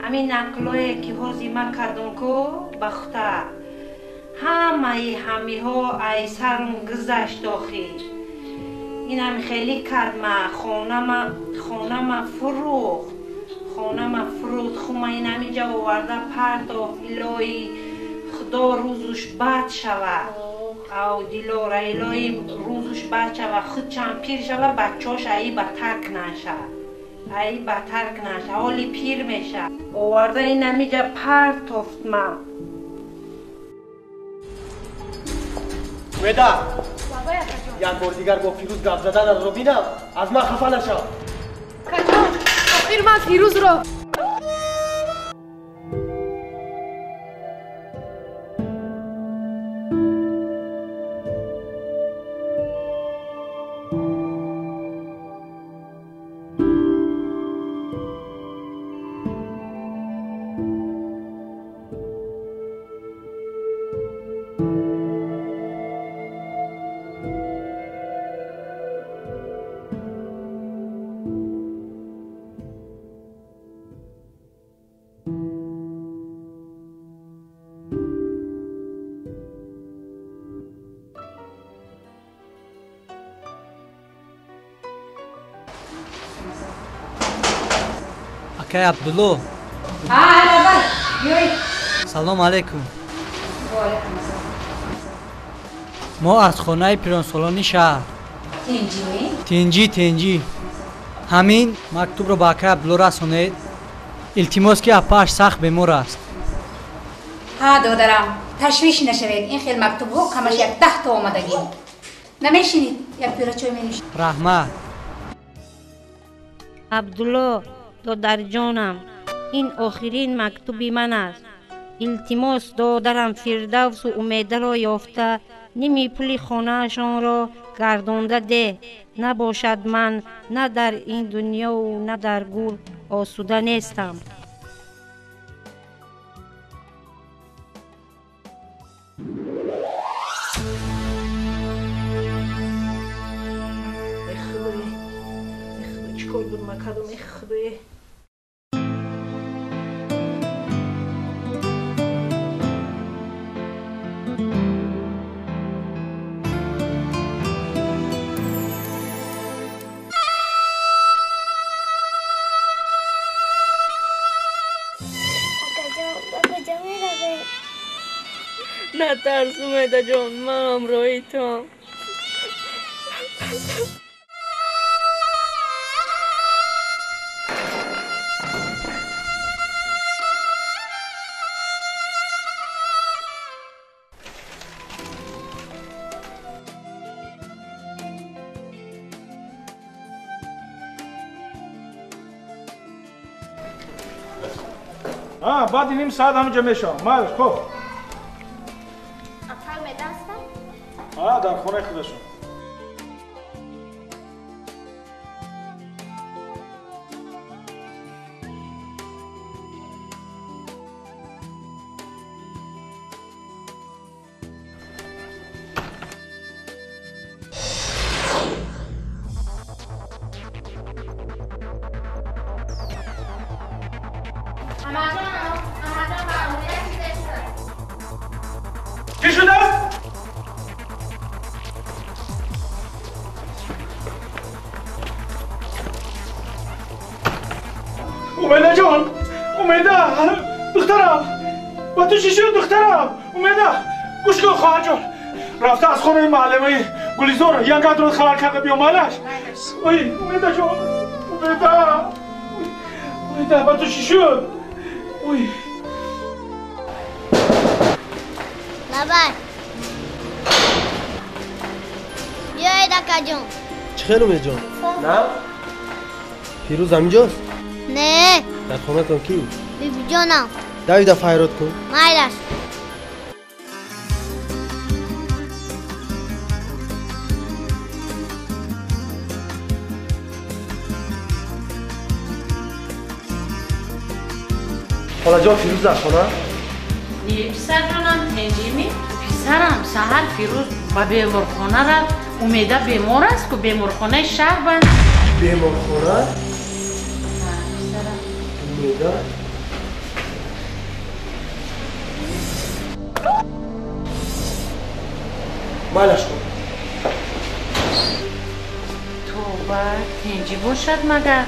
Ҳамин нақлое ки ҳозир ман кардам ку бахта, ҳамаи ҳамиҳо ай сарм гузашт. Охир инам хеле кард, ма хонама фурӯхт, хонама фурӯхт, хума инамиҷа оварда партофт. Илоҳи Худо рӯзуш бад шава, ав Дилора, илоҳи рӯзуш бад шава, худчам пир шава, баччош аи батар кунаша, ай батар кунаша, ҳоли пир меша. Оварда инамиҷа партофт ма. Умеда, як бор дигар бо Фирӯз гап заданатро бинам, аз ман хафа нашав. Акаҷон, охир ман Фирӯзро Акай Абдулло. Салом алейкум. Мо аз хонаи пиронсолони шаҳр. Тинҷӣ, тинҷӣ. Ҳамин мактубро ба акай Абдулло расонед. Илтимос, ки апааш сахт бемор аст. Ҳа, додарам, ташвиш нашавед, ин хел мактубҳо камаш як 10 то омадагӣ. Намешинед, як пиёла чой менӯшед? Раҳмат. Абдулло, додарҷонам, ин охирин мактуби ман аст. Илтимос, додарам Фирдавсу Умедаро ёфта, ними пули хонаашонро гардонда деҳ. Набошад ман на дар ин дунёву на дар гур осуда нестам. Чӣ кор буд ман кардам, э худое. Натарс, Умедаҷон, ман ҳамроҳи туам. Баъди ним соат ҳаминҷа мешавам. Майлаш, хоб. Дар хонаи худашон. Чӣ шудааст? Умедаҷон, Умеда, духтарам, ба ту чӣ шуд, духтарам? Умеда, гӯш кун, хоҳарҷон, рафта аз хонаи маълимаи Гулизор янгатро хабар карда биё, майлаш. Ой, Умедаҷон, Умеда, Умеда, ба ту чӣ шуд? Ой. Бабай. Биёед, акаҷон. Чӣ хел, Умедҷон? На? Фирӯз ҳаминҷост? Не. Дар хонатон кӣ? Бибиҷонам. Давида файрод кун. Майлаш. Холаҷон, Фирӯз дар хона? Не, писарҷонам, тенҷими? Писарам, саҳар Фирӯз ба беморхона рафт. Умеда бемор аст ку, беморхонаи шаҳр банд. Беморхона? Умеда? Майлаш кун. Тоба, тенҷӣ бошад магар?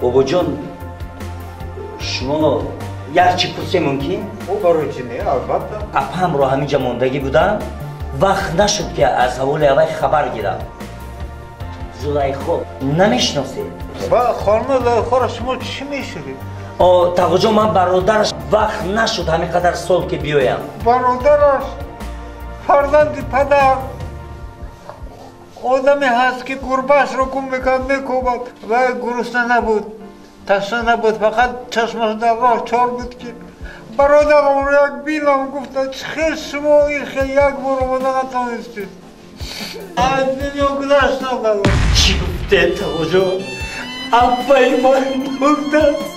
Бобоҷон, шумо як чӣ пурсем мумкин? Барои чӣ не, албатта. Апамро ҳаминҷа мондагӣ будам, вақт нашуд ки аз ҳаволи аввай хабар гирам. Зулайхо намешиносед? Ба хонуми Зулайхоро шумо чӣ мешавед? Тағоҷон, ман бародараш, вақт нашуд ҳамин қадар сол ки биёям. Бародараш фарзанди падар одаме ҳаст ки гурбаашро гум мекард, мекӯбад. Вай гурусна набуд, ташна набуд, фақат чашмаш дар роҳ чор буд ки бародарамро як бинам. Гуфта, чӣ хел шумо ин хел як бор омода натонистед? Аз дунё гузаштам. Чӣ гуфтед, тағоҷон? Аппаи ман мурдааст.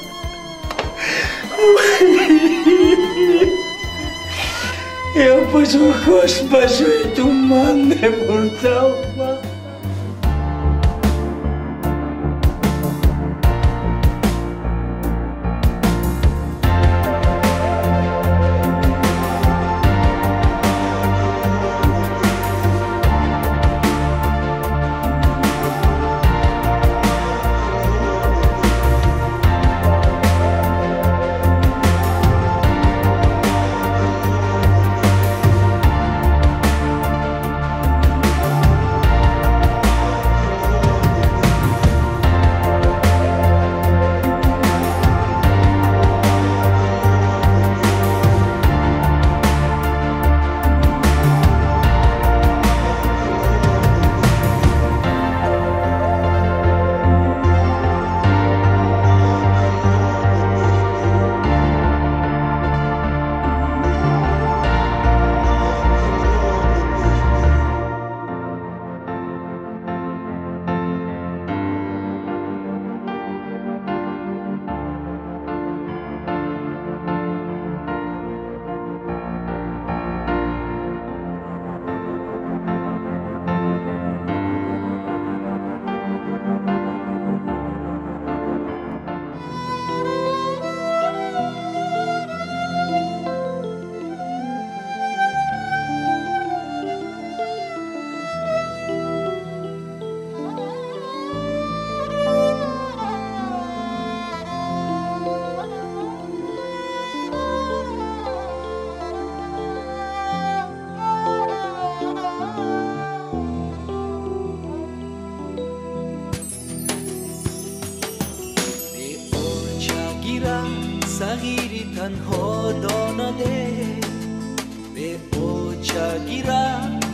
Апаҷон, кош ба ҷои ту ман мемурдам. сағири танҳо донаде, бе оча гира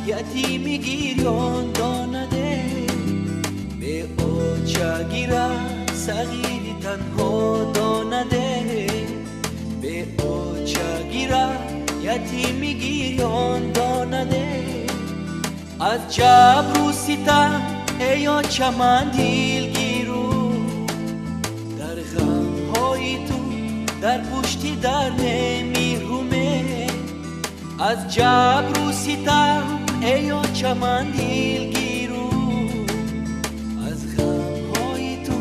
ятими гирён донаде, бе оча гира сағири танҳо донаде, бе оча гира ятими гирён донаде. Аз ҷабру ситам эй оча ман дилгиру, дар ғамҳои ту дар пушти дар немиҳуме. Аз ҷабру ситам эй оча ман дилгиру, аз ғамҳои ту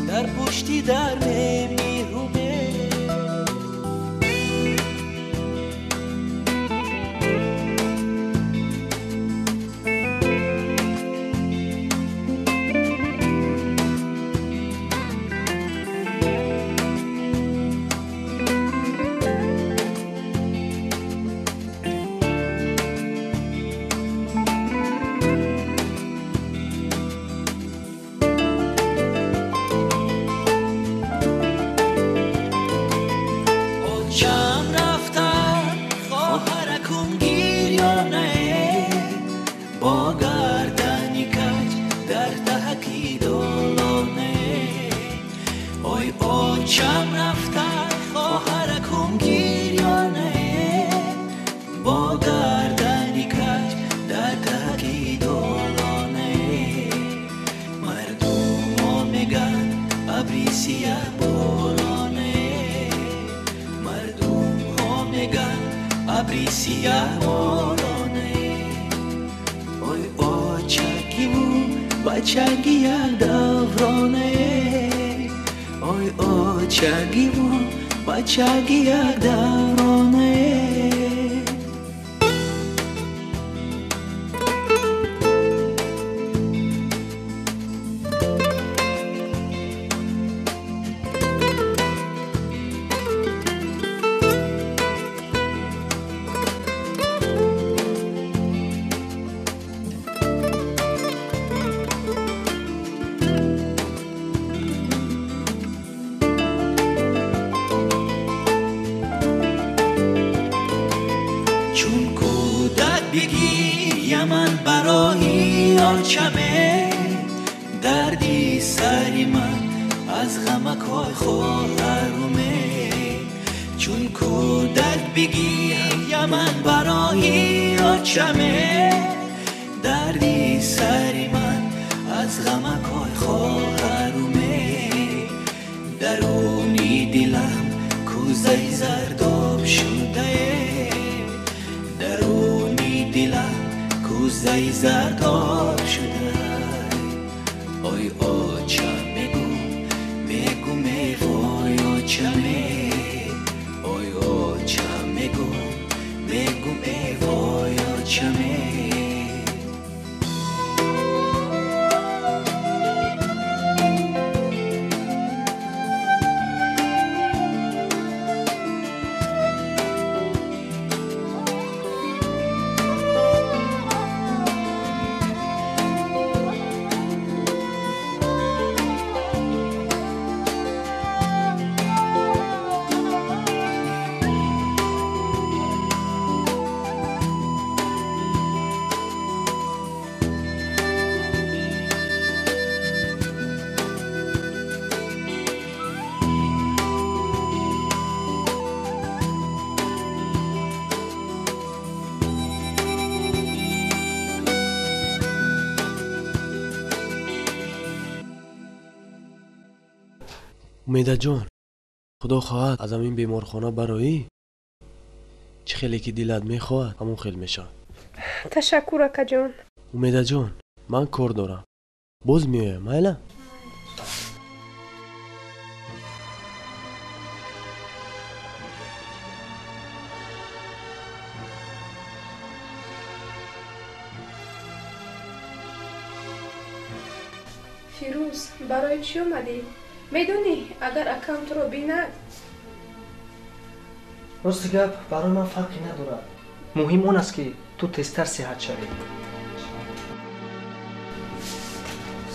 дар пушти дар немиҳуме. Умедаҷон, худо хоҳад аз ҳамин беморхона бароӣ чӣ хеле ки дилат мехоҳад ҳамон хел мешавад. Ташаккур, акаҷон. Умедаҷон, ман кор дорам, боз меоям, майла? Фирӯз, барои чӣ омадӣ? Медонӣ, агар акам туро бинад? Рости гап, барои ман фарқе надорад. Муҳим он аст, ки ту тезтар сиҳат шавӣ.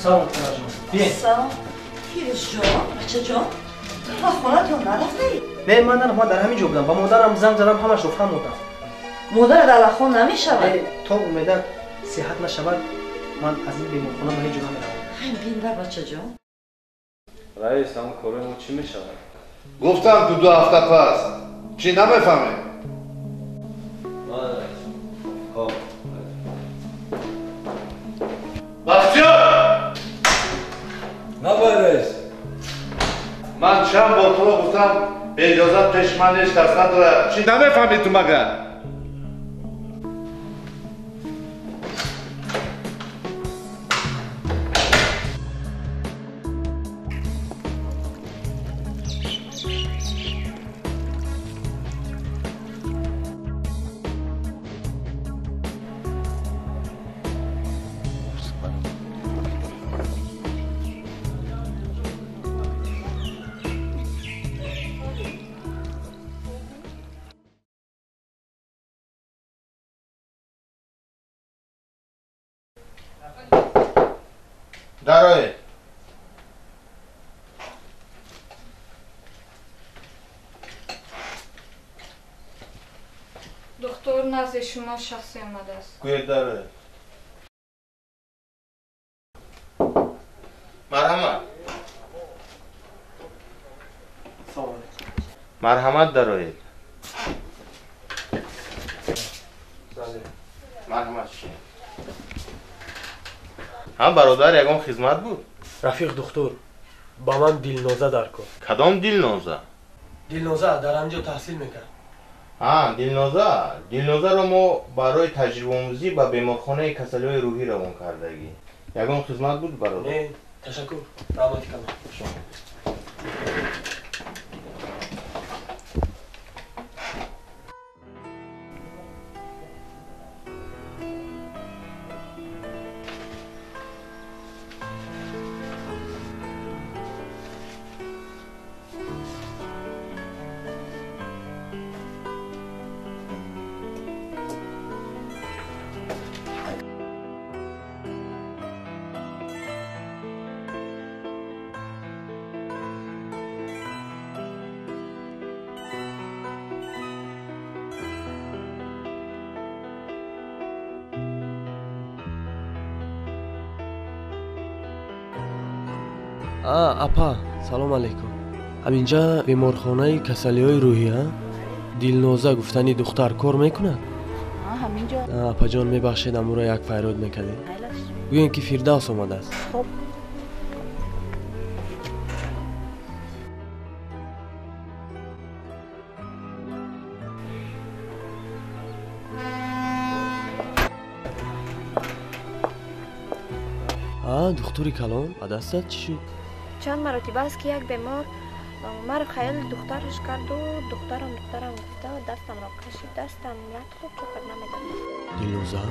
Салом, хоҳарҷон. Биен. Салом. Фирӯзҷон, бачаҷон. Ту ба хонатон нарафтаӣ? Не, ман нарафтам, ман дар ҳамин ҷо будам. Ба модарам занг задам, ҳамашро фаҳмодам. Модарат аллахон намешавад? Не, то Умеда сиҳат нашавад, ман аз ин беморхона ба ҳеҷ ҷо намеравам. Ҳай биндар, бачаҷон. Раис, ҳамон корои мо чӣ мешавад? Гуфтам ку 2 ҳафта пас. Чӣ намефаҳмӣ? Бахтиёр! Набай, раис. Ман чанд бор туро гуфтам, беиҷозат пеши ман ҳеҷ кас надорад. Чӣ намефаҳмӣ ту магар? Дароед. Духтур, назди шумо шахсе омадааст. Гӯед дароед. Марҳамат. Марҳамат, дароед. Марҳамат. Ҳам бародар, ягон хизмат буд? Рафиқ духтур, ба ман Дилноза даркор. Кадом Дилноза? Дилноза дар ҳамин ҷо таҳсил мекард. Ҳа, Дилноза. Дилнозаро мо барои таҷрибаомӯзӣ ба беморхонаи касалиҳои рӯҳӣ равон кардагӣ. Ягон хизмат буд, бародар? Не, ташаккур, раҳмати калон. Апа, салом алейкум. Ҳаминҷа беморхонаи касалиҳои рӯҳӣ, а? Дилноза гуфтани духтар кор мекунад? Ҳаминҷо. Апаҷон, мебахшед, амуро як файрод мекардем. Гӯем ки Фирдавс омадааст. Хоб. Духтури калон, ба дастат чӣ шуд? Чанд маротиба аст, ки як бемор маро хаёли духтараш карду духтарам, духтарам гуфта дастамро кашид, дастам рад хуб чокар намедонам. Дилноза,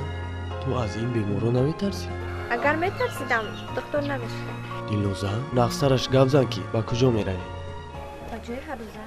ту аз ин беморро наметарсӣ? Агар метарсидам, духтур намешудам. Дилноза, нақсараш гап зан, ки ба куҷо меравӣ? Ба ҷои ҳаррӯза.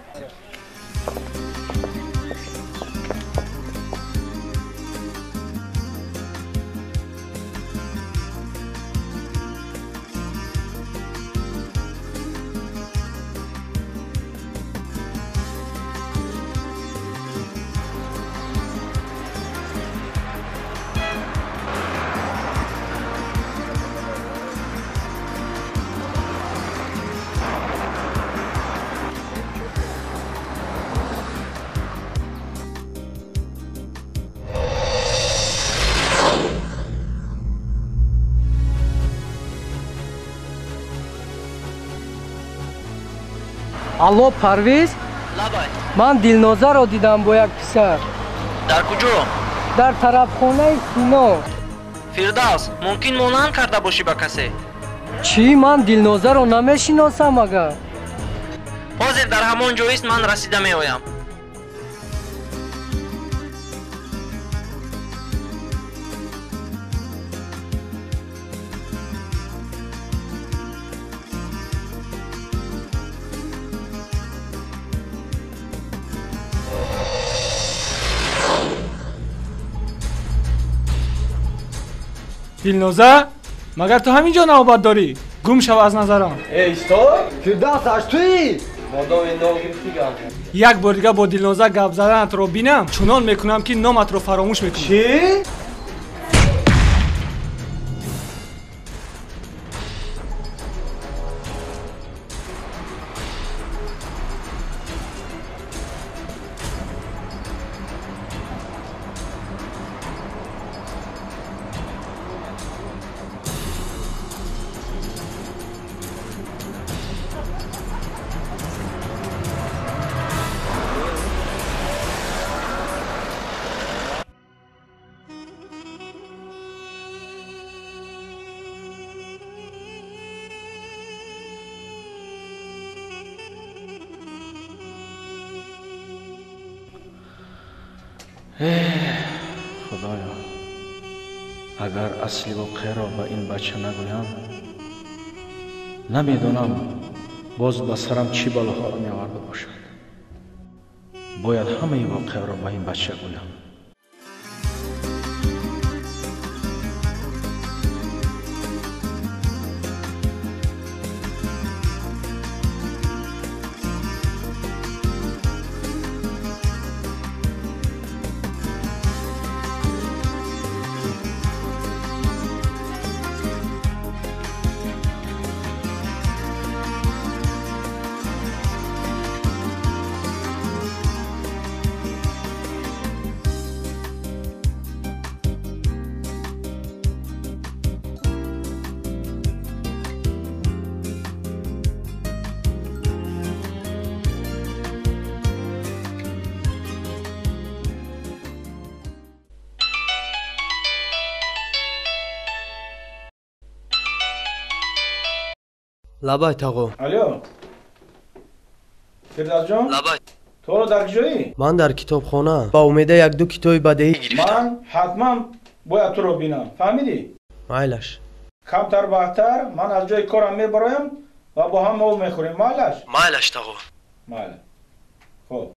Алло, Парвиз? Ман Дилнозаро дидам бо як писар. Дар куҷо? Дар тарафхонаи Сино. Фирдавс, мумкин монанд карда бошӣ ба касе? Чӣ? Ман Дилнозаро намешиносам агар. Ҳозир дар ҳамон ҷоист, ман расида меоям. Дилноза, магар ту ҳамин ҷо навбат дорӣ? Гум шав аз назарам. Э, истой! Фирдавс, аш туӣ? Модоми ном гирифтӣ гап. Як бор дига бо Дилноза гап заданатро бинам, чунон мекунам ки номатро фаромӯш мекунам. Чӣ? Худоё, агар асли воқеаро ба ин бача нагӯям, намедонам боз ба сарам чӣ балоҳоро меоварда бошад. Бояд ҳамаи воқеаро ба ин бача гӯям. Лабай тағо. Алло. Фирдавсҷон? Лабай. Туро дар куҷоӣ? Ман дар китобхона. Ба умеда як-ду китоби бадеӣ гирифтам. Ман ҳатман бояд туро бинам. Фаҳмидӣ? Майлаш. Камтар баъдтар ман аз ҷои корам мебароям ва бо ҳам об мехӯрем. Майлаш? Майлаш тағо. Майла. Хуб.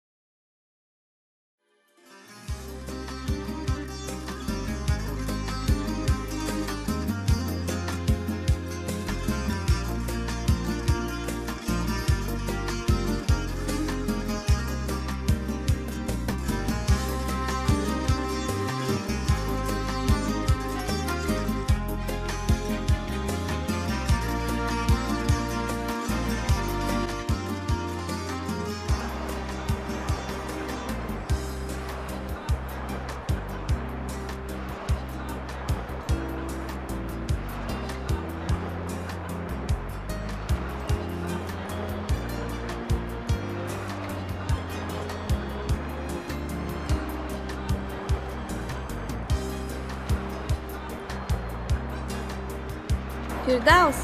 Фирдавс.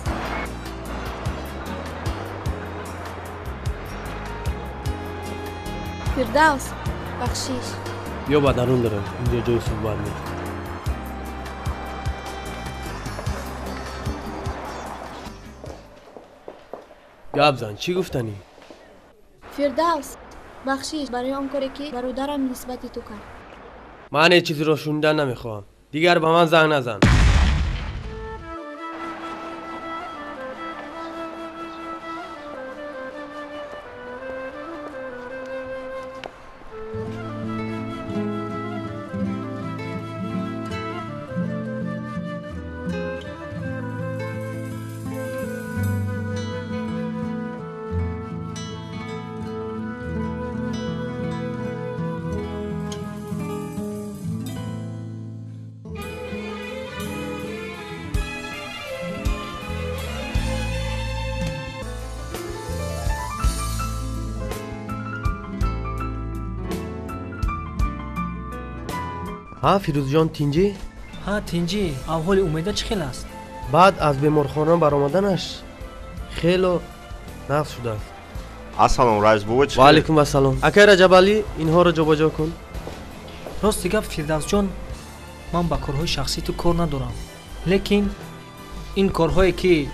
Фирдавс, бахшиш. Ё ба дарун дорам, инҷо ҷои суҳбат нест. Гап зан, чӣ гуфтанӣ? Фирдавс, бахшиш барои он коре ки бародарам нисбати ту кард. Ман ҳеҷ чизеро шунидан намехоҳам. Дигар ба ман занг назан. Ҳа, Фирӯзҷон, тинҷӣ? Ҳа, тинҷӣ. Аҳволи Умеда чӣ хел аст? Баъд аз беморхона баромаданаш хело нағз шудааст. Ассалом, раис бобо, чӣ? Ва алайкум ассалом. Акай Раҷабалӣ, инҳоро ҷобаҷо кун. Рости гап, Фирдавсҷон, ман ба корҳои шахсии ту кор надорам, лекин ин корҳое ки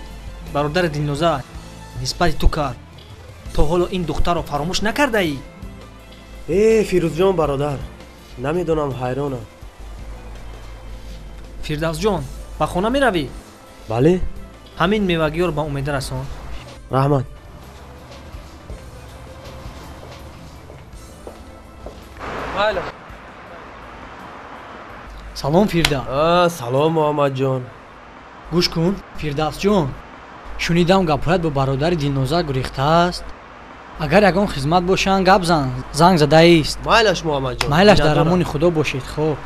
бародари Дилноза нисбати ту кард, то ҳоло ин духтарро фаромӯш накардаӣ? Э, Фирӯзҷон бародар, намедонам, ҳайронам. Фирдавсҷон, ба хона меравӣ? Бале. Ҳамин мевагиёро ба Умеда расон. Раҳмат. Салом Фирдавс. Салом Муҳаммадҷон. Гӯш кун Фирдавсҷон, шунидам гапҳоят бо бародари Дилноза гурехтааст. Агар ягон хизмат бошанд гап зан, занг задаист. Майлаш Муҳаммадҷон. Майлаш, дар амони Худо бошед. Хоб.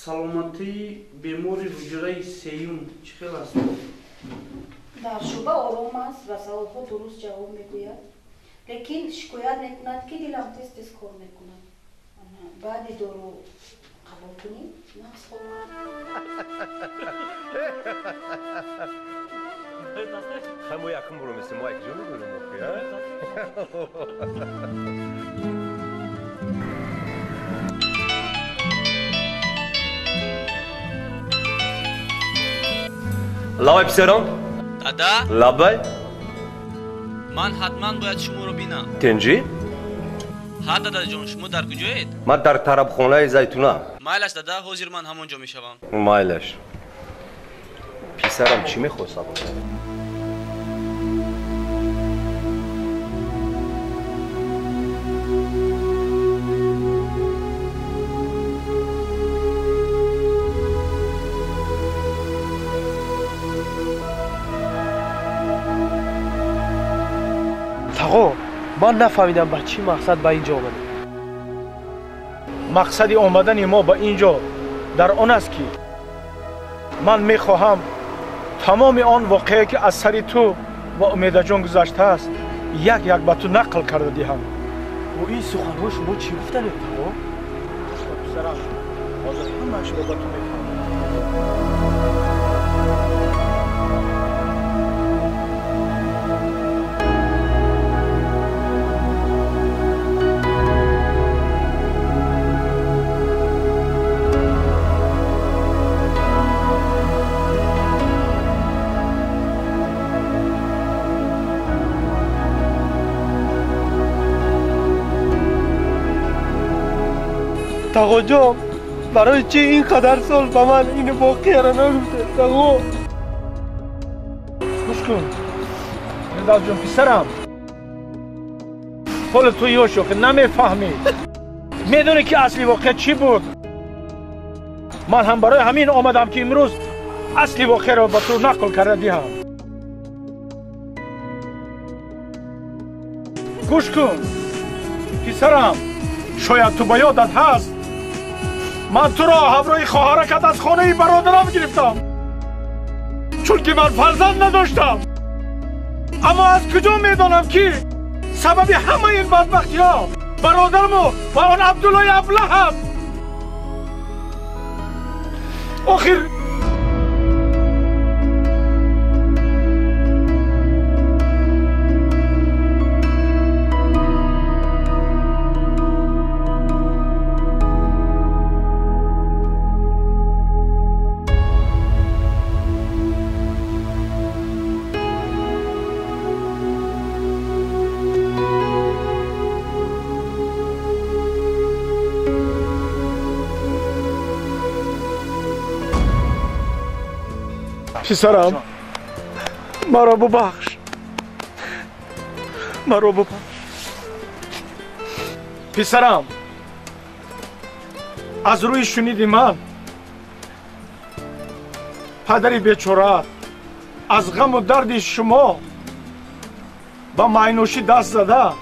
Саломатии бемори ҳуҷраи сеюм чӣ хел аст? Дар шӯъба ором аст ва саволҳо дуруст ҷавоб мегӯяд, лекин шикоят мекунад, ки дилам тез тез кор мекунад. Баъди дору қабул кунӣ нағз хоҳад. Мо якум буромистем, мо якҷо мебурем. Лабай писарам. Дада? Лабай. Ман ҳатман бояд шуморо бинам. Тинҷӣ? Ҳа дадаҷон, шумо дар куҷоед? Ман дар тарабхонаи Зайтуна. Майлаш дада, ҳозир ман ҳамон ҷо мешавам. Майлаш. Писарам чӣ мехост? Тағо, ман нафаҳмидам ба чӣ мақсад ба ин ҷо омадем. Мақсади омадани мо ба ин ҷо дар он аст, ки ман мехоҳам тамоми он воқеае, ки аз сари ту ва Умедаҷон гузаштааст, як як ба ту нақл карда диҳам. Бо ин суханҳо шумо чӣ гуфтанед, тағо? Писарам, ҳозир ҳамаашро ба ту мефаҳмам. Тағоҷон, барои чӣ ин қадар сол ба ман ин воқеаро нагуфтед, тағо? Гӯш кун Фирдавсҷон, писарам, ҳоло ту ёш охир намефаҳмӣ. Медонӣ, ки асли воқеа чӣ буд? Ман ҳам барои ҳамин омадам, ки имрӯз асли воқеаро ба ту нақл карда диҳам. Гӯш кун писарам, шояд ту ба ёдат ҳаст, ман туро ҳамроҳи хоҳаракат аз хонаи бародарам гирифтам, чунки ман фарзанд надоштам. Аммо аз куҷо медонам, ки сабаби ҳамаи ин бадбахтиҳо бародараму ва он Абдуллои аблаҳ аст? Охир писарам, маро бубахш, маро бубахш. Писарам, аз рӯи шуниди ман падари бечора аз ғаму дарди шумо ба майнӯшӣ даст зада,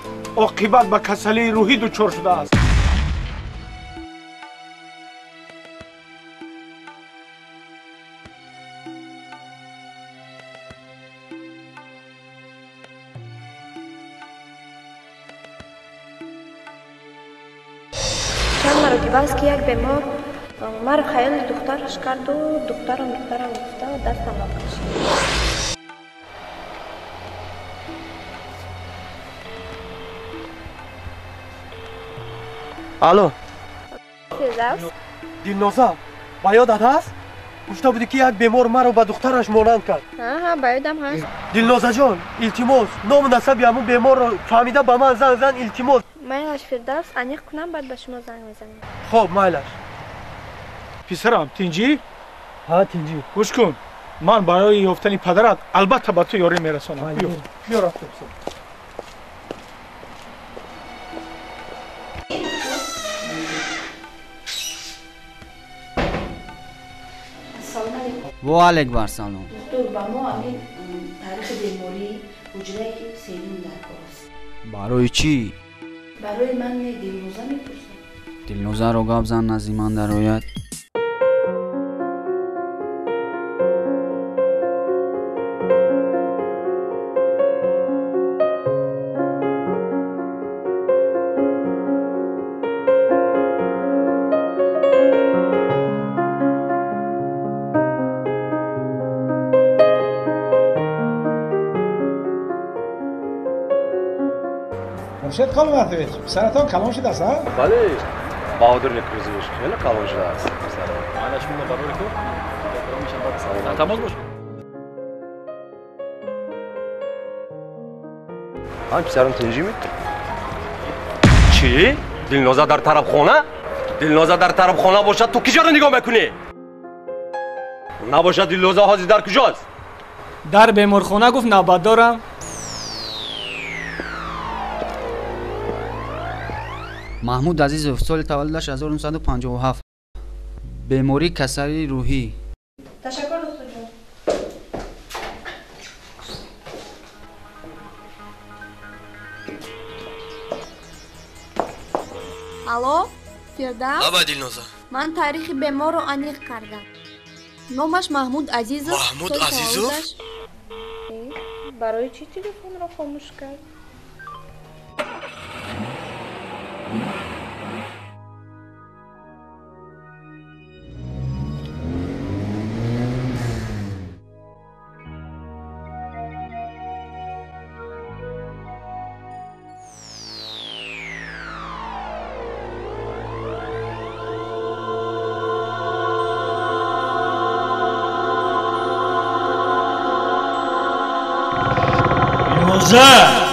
оқибат ба касалии рӯҳӣ дучор шудааст. Чанд маротиба аст, ки як бемор маро хаёли духтараш карду духтарам духтарам гуфта дастамро кашид. Алло. Фирдавс? Дилноза, ба ёдат ҳаст? Гуфта будӣ, ки як бемор маро ба духтараш монанд кард. Ҳа, ба ёдам ҳаст. Дилнозаҷон, илтимос, ному насаби ҳамун беморро фаҳмида ба ман занг зан, илтимос. Майлаш Фирдавс, аниқ кунам, баъд ба шумо занг мезанам. Хоб, майлаш. Писарам, тинҷӣ? Ҳа, тинҷӣ. Гӯш кун, ман барои ёфтани падарат албатта ба ту ёрӣ мерасонам. Биё, рафта писарам. Салом алейкум. Ва алейкум ассалом. Доктор, ба мо ҳамин таърихи беморӣ ҳуҷраи сеюм дар кор аст. Барои чӣ? Барои ман не, Дилноза мепурсам. Дилнозаро гап зан, назди ман дарояд. Хуршед Қалматович, писаратон калон шудааст, а? Бале, Баҳодур Некрӯзович, хеле калон шудааст писарам. Майла, шумо барори кор? Дар тамос бошед. Ҳам писарам тинҷимӣ? Чӣ? Дилноза дар тарабхона? Дилноза дар тарабхона бошад, ту киҷоро нигоҳ мекунӣ? Набошад, Дилноза ҳозир дар куҷост? Дар беморхона гуфт навбат дорам. Маҳмуд Азизов, соли таваллудаш 1957, бемории касалии рӯҳӣ. Ташаккур, духтурҷон. Алло, Фирдавс? Лабай, Дилноза. Ман таърихи беморро аниқ кардам. Номаш Маҳмуд Азизов. Маҳмуд Азизов? Барои чӣ телефонро хомӯш кард? Дилноза!